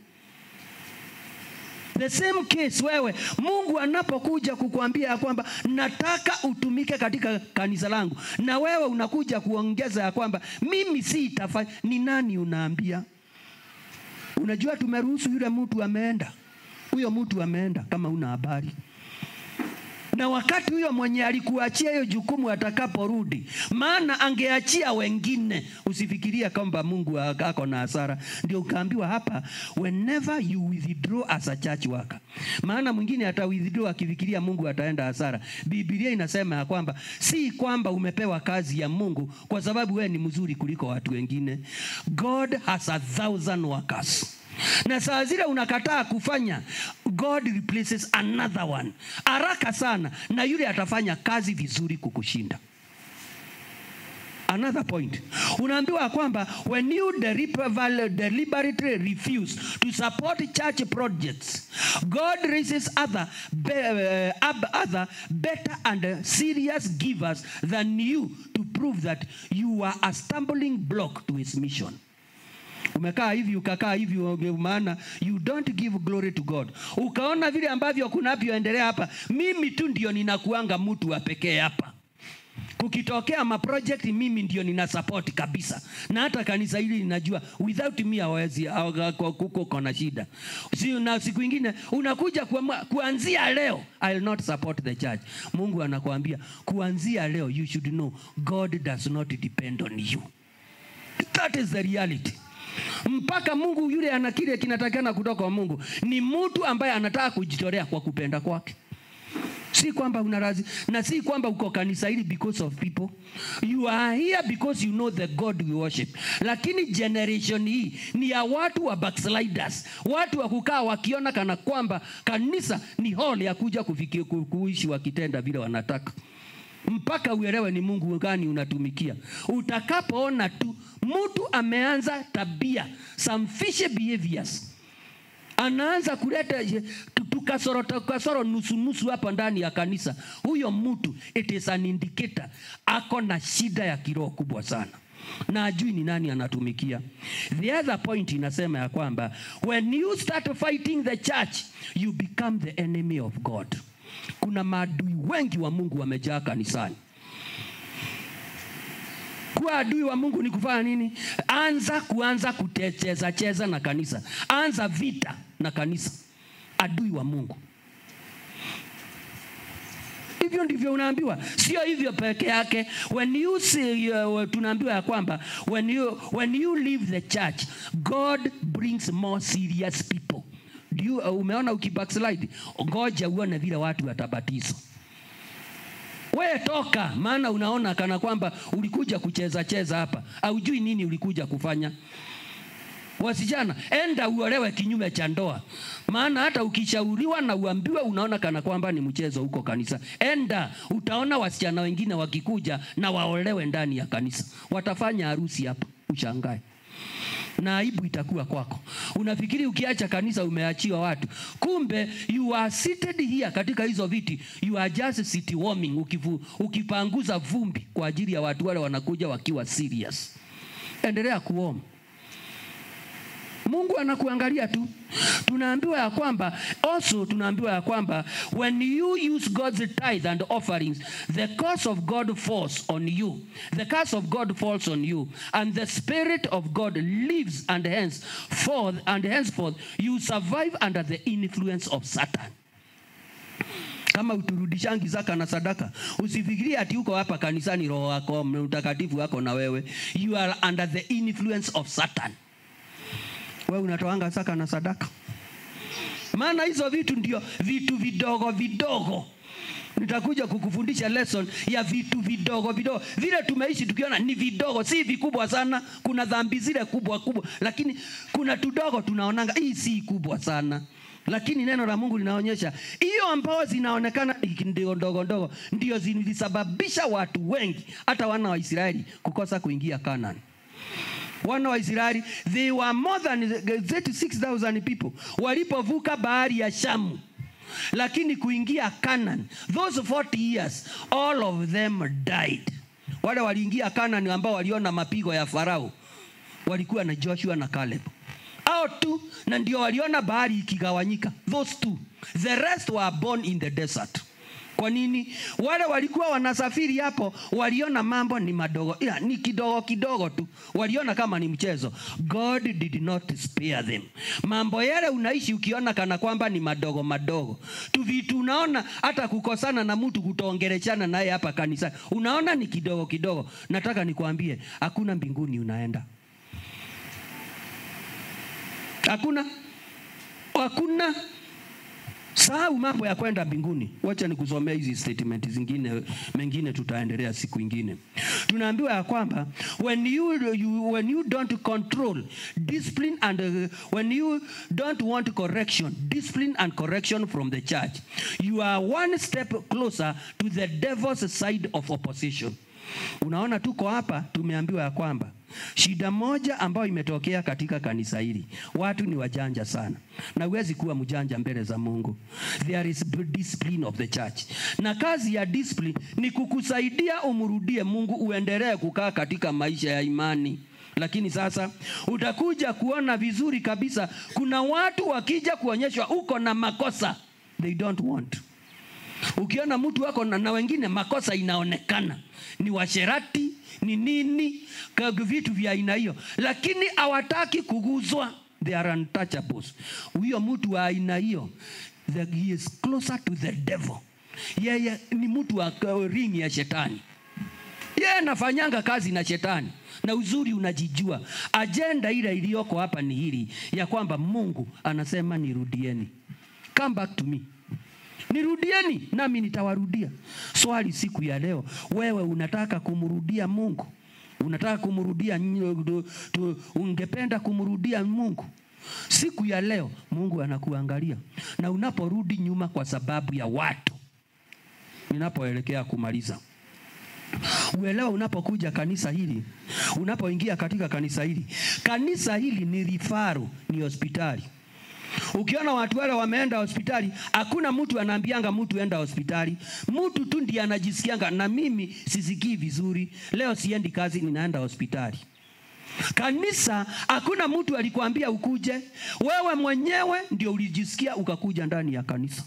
The same case wewe, Mungu anapokuja kukuambia kwamba nataka utumike katika kanisa langu, na wewe unakuja kuongeza ya kwamba mimi sitafanya, ni nani unaambia? Unajua tumeruhusu yule mtu ameenda. Huyo mtu ameenda kama una habari. Na wakati huyo mwenye alikuachia hiyo jukumu atakaporudi, maana angeachia wengine, usifikiria kwamba Mungu ako na hasara. Ndio ukaambiwa hapa, whenever you withdraw as a church worker. Maana mwingine ata withdraw akifikiria Mungu ataenda hasara. Biblia inasema ya kwamba si kwamba umepewa kazi ya Mungu kwa sababu wewe ni mzuri kuliko watu wengine. God has 1,000 workers. Na saa zile unakataa kufanya, God replaces another one haraka sana, na yule atafanya kazi vizuri kukushinda. Another point, unaambiwa kwamba when you deliberately refuse to support church projects, God raises other better and serious givers than you to prove that you are a stumbling block to his mission. Umekaa hivi ukakaa hivi, maana you don't give glory to God. Ukaona vile ambavyo kunavyoendelea hapa, mimi tu ndio ninakuanga mtu wa pekee hapa. Kukitokea ma project mimi ndio nina support kabisa. Na hata kanisa hili ninajua without me hawezi, kuko kona shida. Si, na siku ingine unakuja kuanzia leo I will not support the church. Mungu anakuambia kuanzia leo you should know God does not depend on you. That is the reality. Mpaka Mungu yule ana kile kinatakana kutoka kwa Mungu ni mtu ambaye anataka kujitolea kwa kupenda kwake. Si kwamba unarazi, na si kwamba uko kanisa hili because of people. You are here because you know the God we worship. Lakini generation hii ni ya watu wa backsliders, watu wa kukaa wakiona kana kwamba kanisa ni hall ya kuja kufikia kuishi wakitenda vile wanataka. Mpaka uelewe ni Mungu gani unatumikia. Utakapoona tu mtu ameanza tabia, some fishy behaviors, anaanza kuleta tukasoro nusu nusu hapa ndani ya kanisa, huyo mtu it is an indicator ako na shida ya kiroho kubwa sana, na ajui ni nani anatumikia. The other point inasema ya kwamba when you start fighting the church you become the enemy of God. Kuna maadui wengi wa Mungu wamejaa kanisani. Kuwa adui wa Mungu ni kufanya nini? Anza kuanza kutecheza cheza na kanisa. Anza vita na kanisa. Adui wa Mungu. Hivyo ndivyo unaambiwa. Sio hivyo peke yake. When you see, tunaambiwa ya kwamba when you leave the church, God brings more serious people. Do you, umeona ukibackslide? Ngoja uone vile watu watabatizwa. Wewe toka, maana unaona kana kwamba ulikuja kucheza cheza hapa. Haujui nini ulikuja kufanya. Wasichana, enda uolewe kinyume cha ndoa. Maana hata ukishauriwa na uambiwe unaona kana kwamba ni mchezo huko kanisa. Enda, utaona wasichana wengine wakikuja na waolewe ndani ya kanisa. Watafanya harusi hapa, ushangae. Na aibu itakuwa kwako. Unafikiri ukiacha kanisa umeachiwa watu. Kumbe you are seated here katika hizo viti, you are just seat warming, ukipanguza vumbi kwa ajili ya watu wale wanakuja wakiwa serious. Endelea kuomba. Mungu anakuangalia tu. Tunaambiwa ya kwamba also tunaambiwa ya kwamba when you use God's tithe and offerings, the curse of God falls on you. The curse of God falls on you, and the spirit of God lives, and henceforth you survive under the influence of Satan. Kama uturudishangi zaka na sadaka, usifikirie ati uko hapa kanisani roho wako mtakatifu wako na wewe. You are under the influence of Satan. Wewe unatoanga zaka na sadaka. Maana hizo vitu ndio vitu vidogo vidogo. Nitakuja kukufundisha lesson ya vitu vidogo vidogo. Vile tumeishi tukiona ni vidogo, si vikubwa sana. Kuna dhambi zile kubwa kubwa, lakini kuna tudogo tunaonanga hii si kubwa sana. Lakini neno la Mungu linaonyesha hiyo ambao zinaonekana ndio ndogo ndogo ndio zilisababisha watu wengi hata wana wa Israeli kukosa kuingia Kanani. Wana wa Israeli, they were more than 36,000 people walipovuka bahari ya Shamu, lakini kuingia Canaan those 40 years all of them died. Wale waliingia Canaan ambao waliona mapigo ya Farao walikuwa na Joshua na Caleb, hao tu, na ndio waliona bahari ikigawanyika. Those two, the rest were born in the desert. Kwa nini? Wale walikuwa wanasafiri hapo waliona mambo ni madogo, ya, ni kidogo kidogo tu. Waliona kama ni mchezo. God did not spare them. Mambo yale unaishi ukiona kana kwamba ni madogo madogo tu, vitu unaona hata kukosana na mtu, kutoongeleshana naye hapa kanisa, unaona ni kidogo kidogo. Nataka nikwambie hakuna mbinguni unaenda. Hakuna. Hakuna. Sahau mambo ya kwenda mbinguni. Wacha nikusomee hizi statement zingine, mengine tutaendelea siku ingine. Tunaambiwa ya kwamba when you don't control discipline and when you don't want correction, discipline and correction from the church, you are one step closer to the devil's side of opposition. Unaona tuko hapa tumeambiwa ya kwamba shida moja ambayo imetokea katika kanisa hili, watu ni wajanja sana. Na huwezi kuwa mjanja mbele za Mungu. There is discipline of the church. Na kazi ya discipline ni kukusaidia umrudie Mungu, uendelee kukaa katika maisha ya imani. Lakini sasa utakuja kuona vizuri kabisa kuna watu wakija kuonyeshwa uko na makosa, they don't want. Ukiona mtu wako na wengine makosa inaonekana ni washerati, ni nini, vitu vya aina hiyo, lakini hawataki kuguzwa. They are untouchables. Huyo mtu wa aina hiyo, he is closer to the devil. Yeye ni mtu wa ring ya shetani. Yeye anafanyanga kazi na shetani. Na uzuri unajijua. Agenda ile iliyoko hapa ni hili ya kwamba Mungu anasema nirudieni. Come back to me. Nirudieni nami nitawarudia. Swali siku ya leo, wewe unataka kumrudia Mungu? Unataka kumrudia, ungependa kumrudia Mungu? Siku ya leo Mungu anakuangalia. Na unaporudi nyuma kwa sababu ya watu. Ninapoelekea kumaliza, uelewa, unapokuja kanisa hili, unapoingia katika kanisa hili, kanisa hili ni rifaru, ni hospitali. Ukiona watu wale wameenda hospitali, hakuna mtu anaambianga mtu enda hospitali. Mtu tu ndiye anajisikianga, na mimi sisikii vizuri, leo siendi kazi, ninaenda hospitali. Kanisa hakuna mtu alikwambia ukuje, wewe mwenyewe ndio ulijisikia ukakuja ndani ya kanisa.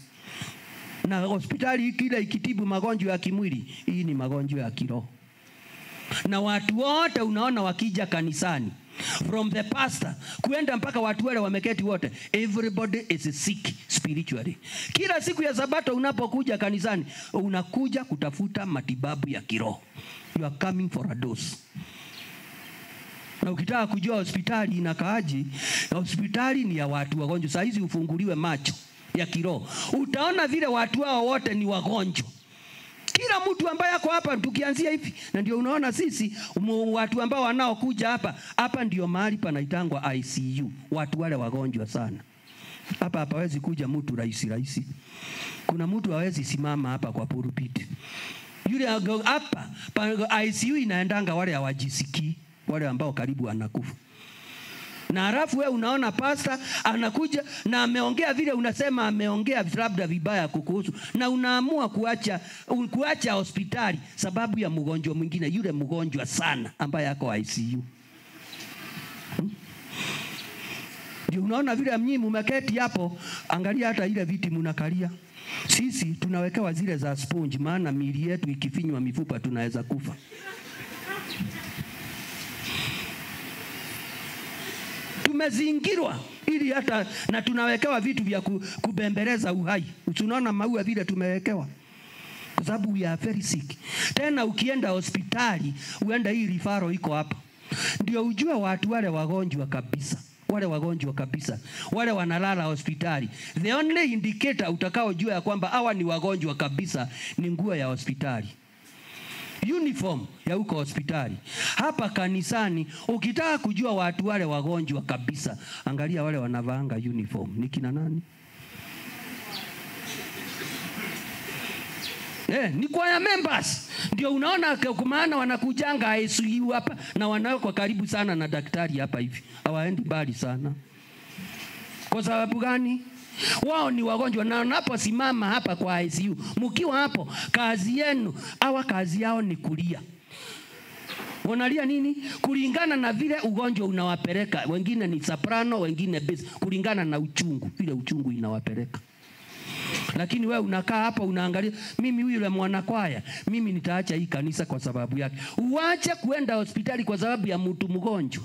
Na hospitali kile ikitibu magonjwa ya kimwili, hii ni magonjwa ya kiroho. Na watu wote unaona wakija kanisani, from the pastor kuenda mpaka watu wale wameketi wote, everybody is sick spiritually. Kila siku ya Sabato unapokuja kanisani, unakuja kutafuta matibabu ya kiroho. You are coming for a dose. Na ukitaka kujua hospitali inakaaje, hospitali ni ya watu wagonjwa. Saa hizi ufunguliwe macho ya kiroho, utaona vile watu hao wote ni wagonjwa. Kila mtu ambaye ako hapa, tukianzia hivi, na ndio unaona sisi watu ambao wanaokuja hapa, hapa ndio mahali panaitangwa ICU, watu wale wagonjwa sana. Hapa hapawezi kuja mtu rahisi rahisi. Kuna mtu hawezi simama hapa kwa pulpit. Yule hapa ICU inaendanga wale hawajisikii, wale ambao karibu anakufa. Na halafu wewe unaona pastor anakuja na ameongea vile unasema ameongea labda vibaya kukuhusu, na unaamua kuacha hospitali sababu ya mgonjwa mwingine, yule mgonjwa sana ambaye ako ICU. Ndio unaona vile mnyinyi mmeketi hapo, angalia hata ile viti mnakalia. Sisi tunawekewa zile za sponge, maana miili yetu ikifinywa mifupa tunaweza kufa. Tumezingirwa ili hata na tunawekewa vitu vya kubembeleza uhai. Tunaona maua vile tumewekewa, kwa sababu we are very sick. Tena ukienda hospitali, uenda hii rifaro iko hapa, ndio ujue watu wale wagonjwa kabisa, wale wagonjwa kabisa, wale wanalala hospitali. The only indicator utakaojua ya kwamba hawa ni wagonjwa kabisa ni nguo ya hospitali, uniform ya huko hospitali. Hapa kanisani ukitaka kujua watu wale wagonjwa kabisa, angalia wale wanavaanga uniform ni kina nani? Ni choir members. Ndio unaona kwa maana wanakujanga ICU hapa na wanawekwa karibu sana na daktari hapa hivi. Hawaendi mbali sana. Kwa sababu gani? Wao ni wagonjwa, na wanaposimama hapa kwa ICU, mkiwa hapo, kazi yenu, hawa kazi yao ni kulia. Wanalia nini? Kulingana na vile ugonjwa unawapeleka. Wengine ni soprano, wengine bass, kulingana na uchungu, vile uchungu inawapeleka. Lakini wewe unakaa hapa unaangalia, mimi huyu yule mwanakwaya, mimi nitaacha hii kanisa kwa sababu yake. Uache kuenda hospitali kwa sababu ya mtu mgonjwa.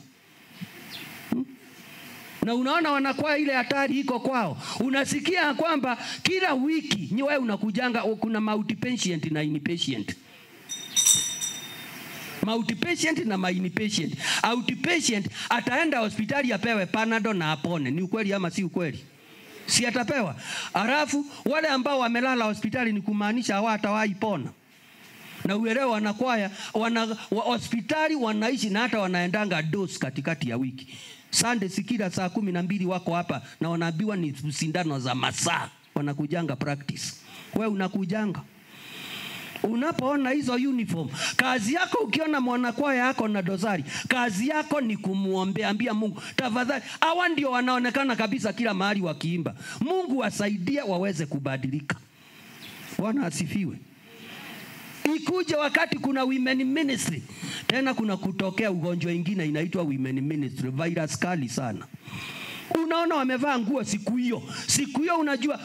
Na unaona wanakwaya ile hatari iko kwao. Unasikia kwamba kila wiki ni wewe unakujanga, kuna outpatient na inpatient. Outpatient na inpatient. Outpatient ataenda hospitali apewe Panadol na apone. Ni ukweli ama si ukweli? Si atapewa. Alafu wale ambao wamelala hospitali ni kumaanisha hawatawahi pona. Na uelewa wanakwaya hospitali wanaishi na hata wanaendanga dose katikati ya wiki. Sunday sikila saa 12 wako hapa na wanaambiwa ni sindano za masaa. Wanakujanga practice. Wewe unakujanga. Unapoona hizo uniform, kazi yako ukiona mwanakwaya yako na dosari, kazi yako ni kumuombea, ambia Mungu, tafadhali. Hawa ndio wanaonekana kabisa kila mahali wakiimba. Mungu wasaidie waweze kubadilika. Bwana asifiwe. Ikuje wakati kuna women ministry. Tena kuna kutokea ugonjwa ingine inaitwa women ministry, virus kali sana. Unaona wamevaa nguo siku hiyo. Siku hiyo unajua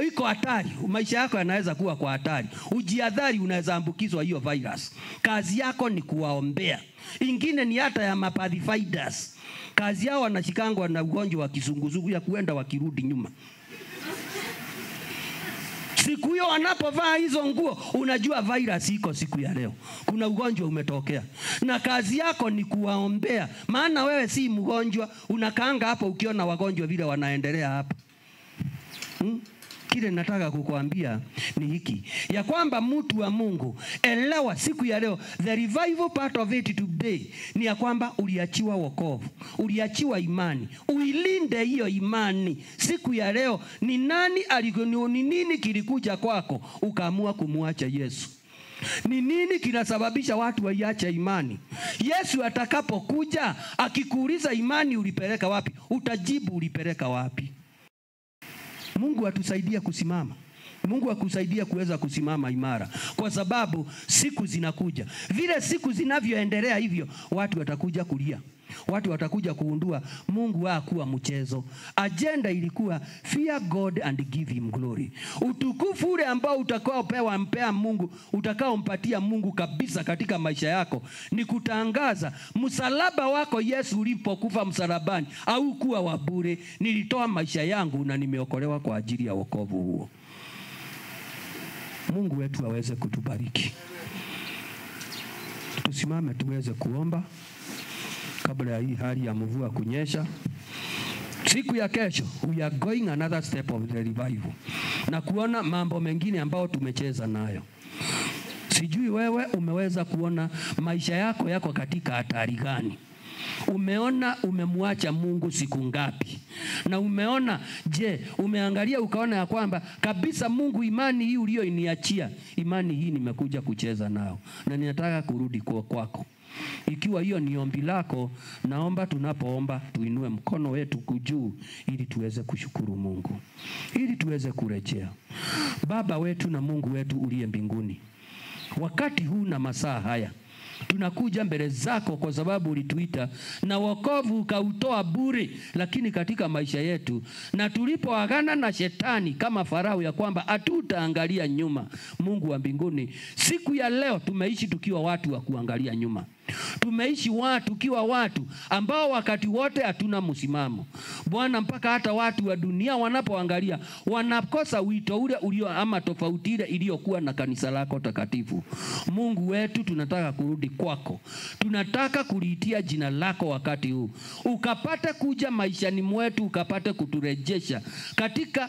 iko hatari. Maisha yako yanaweza kuwa kwa hatari. Ujiadhari, unaweza ambukizwa hiyo virus. Kazi yako ni kuwaombea. Ingine ni hata ya mapathfinders. Kazi yao wanashikangwa na ugonjwa wa kizunguzungu ya kuenda wakirudi nyuma. Siku hiyo wanapovaa hizo nguo, unajua virus iko siku ya leo. Kuna ugonjwa umetokea. Na kazi yako ni kuwaombea. Maana wewe si mgonjwa, unakaanga hapo ukiona wagonjwa vile wanaendelea hapa. Kile nataka kukuambia ni hiki, ya kwamba mtu wa Mungu, elewa siku ya leo, the revival part of it today ni ya kwamba uliachiwa wokovu, uliachiwa imani. Uilinde hiyo imani. Siku ya leo ni nani ni nini kilikuja kwako ukaamua kumwacha Yesu? Ni nini kinasababisha watu waiache imani? Yesu atakapokuja akikuuliza imani ulipeleka wapi, utajibu ulipeleka wapi? Mungu atusaidie kusimama. Mungu akusaidie kuweza kusimama imara, kwa sababu siku zinakuja. Vile siku zinavyoendelea hivyo, watu watakuja kulia. Watu watakuja kuundua Mungu hakuwa mchezo. Agenda ilikuwa fear God and give him glory. Utukufu ule ambao utakaopewa mpea Mungu, utakaompatia Mungu kabisa katika maisha yako ni kutangaza msalaba wako Yesu ulipokufa msalabani au kuwa wa bure. Nilitoa maisha yangu na nimeokolewa kwa ajili ya wokovu huo. Mungu wetu aweze kutubariki. Tusimame tuweze kuomba kabla ya hii hali ya mvua kunyesha. Siku ya kesho we are going another step of the revival, na kuona mambo mengine ambayo tumecheza nayo. Sijui wewe umeweza kuona maisha yako yako katika hatari gani. Umeona umemwacha Mungu siku ngapi? Na umeona, je, umeangalia ukaona ya kwamba kabisa Mungu, imani hii uliyoiniachia, imani hii nimekuja kucheza nao na ninataka kurudi kwako. Ikiwa hiyo ni ombi lako, naomba tunapoomba tuinue mkono wetu juu ili tuweze kushukuru Mungu, ili tuweze kurejea. Baba wetu na Mungu wetu uliye mbinguni, wakati huu na masaa haya tunakuja mbele zako kwa sababu ulituita na wokovu ukautoa bure, lakini katika maisha yetu na tulipoagana na shetani kama Farao ya kwamba hatutaangalia nyuma, Mungu wa mbinguni, siku ya leo tumeishi tukiwa watu wa kuangalia nyuma. Tumeishi tukiwa watu ambao wakati wote hatuna msimamo. Bwana, mpaka hata watu wa dunia wanapoangalia wanakosa wito ule ulio ama tofauti ile iliyokuwa na kanisa lako takatifu. Mungu wetu, tunataka kurudi kwako. Tunataka kuliitia jina lako wakati huu, ukapate kuja maishani mwetu, ukapate kuturejesha katika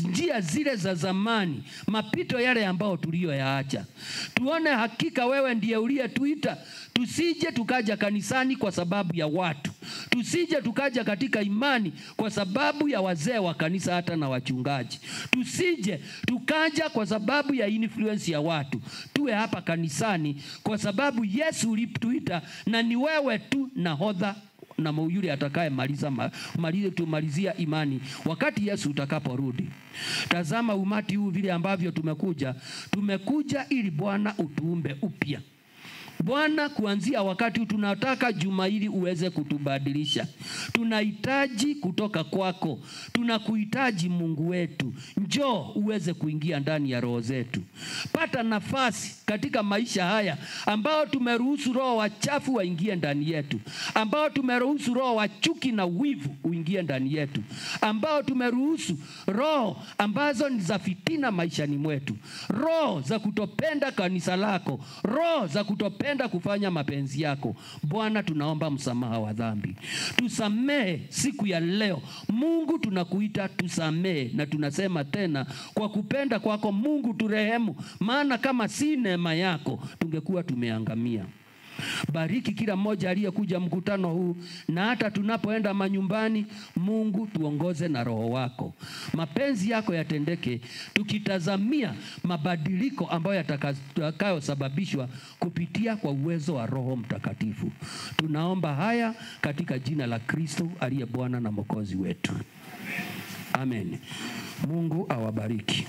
njia zile za zamani, mapito yale ambao tuliyoyaacha. Tuone hakika wewe ndiye uliyetuita. Tusije tukaja kanisani kwa sababu ya watu, tusije tukaja katika imani kwa sababu ya wazee wa kanisa hata na wachungaji, tusije tukaja kwa sababu ya influence ya watu. Tuwe hapa kanisani kwa sababu Yesu ulituita, na ni wewe tu nahodha na yule atakaye tumalizia imani wakati Yesu utakaporudi. Tazama umati huu vile ambavyo tumekuja, tumekuja ili Bwana utuumbe upya. Bwana, kuanzia wakati tunataka juma hili uweze kutubadilisha. Tunahitaji kutoka kwako. Tunakuhitaji Mungu wetu. Njoo uweze kuingia ndani ya roho zetu. Pata nafasi katika maisha haya ambao tumeruhusu roho wachafu waingie ndani yetu, ambao tumeruhusu roho wa chuki na wivu uingie ndani yetu, ambao tumeruhusu roho ambazo ni za fitina maishani mwetu, roho za kutopenda kanisa lako, roho za kutopenda kufanya mapenzi yako. Bwana, tunaomba msamaha wa dhambi. Tusamehe siku ya leo. Mungu, tunakuita tusamehe, na tunasema tena kwa kupenda kwako Mungu turehemu, maana kama si neema yako tungekuwa tumeangamia. Bariki kila mmoja aliyekuja mkutano huu, na hata tunapoenda manyumbani, Mungu tuongoze na roho wako. Mapenzi yako yatendeke, tukitazamia mabadiliko ambayo yatakayosababishwa kupitia kwa uwezo wa Roho Mtakatifu. Tunaomba haya katika jina la Kristo aliye Bwana na Mwokozi wetu. Amen. Mungu awabariki.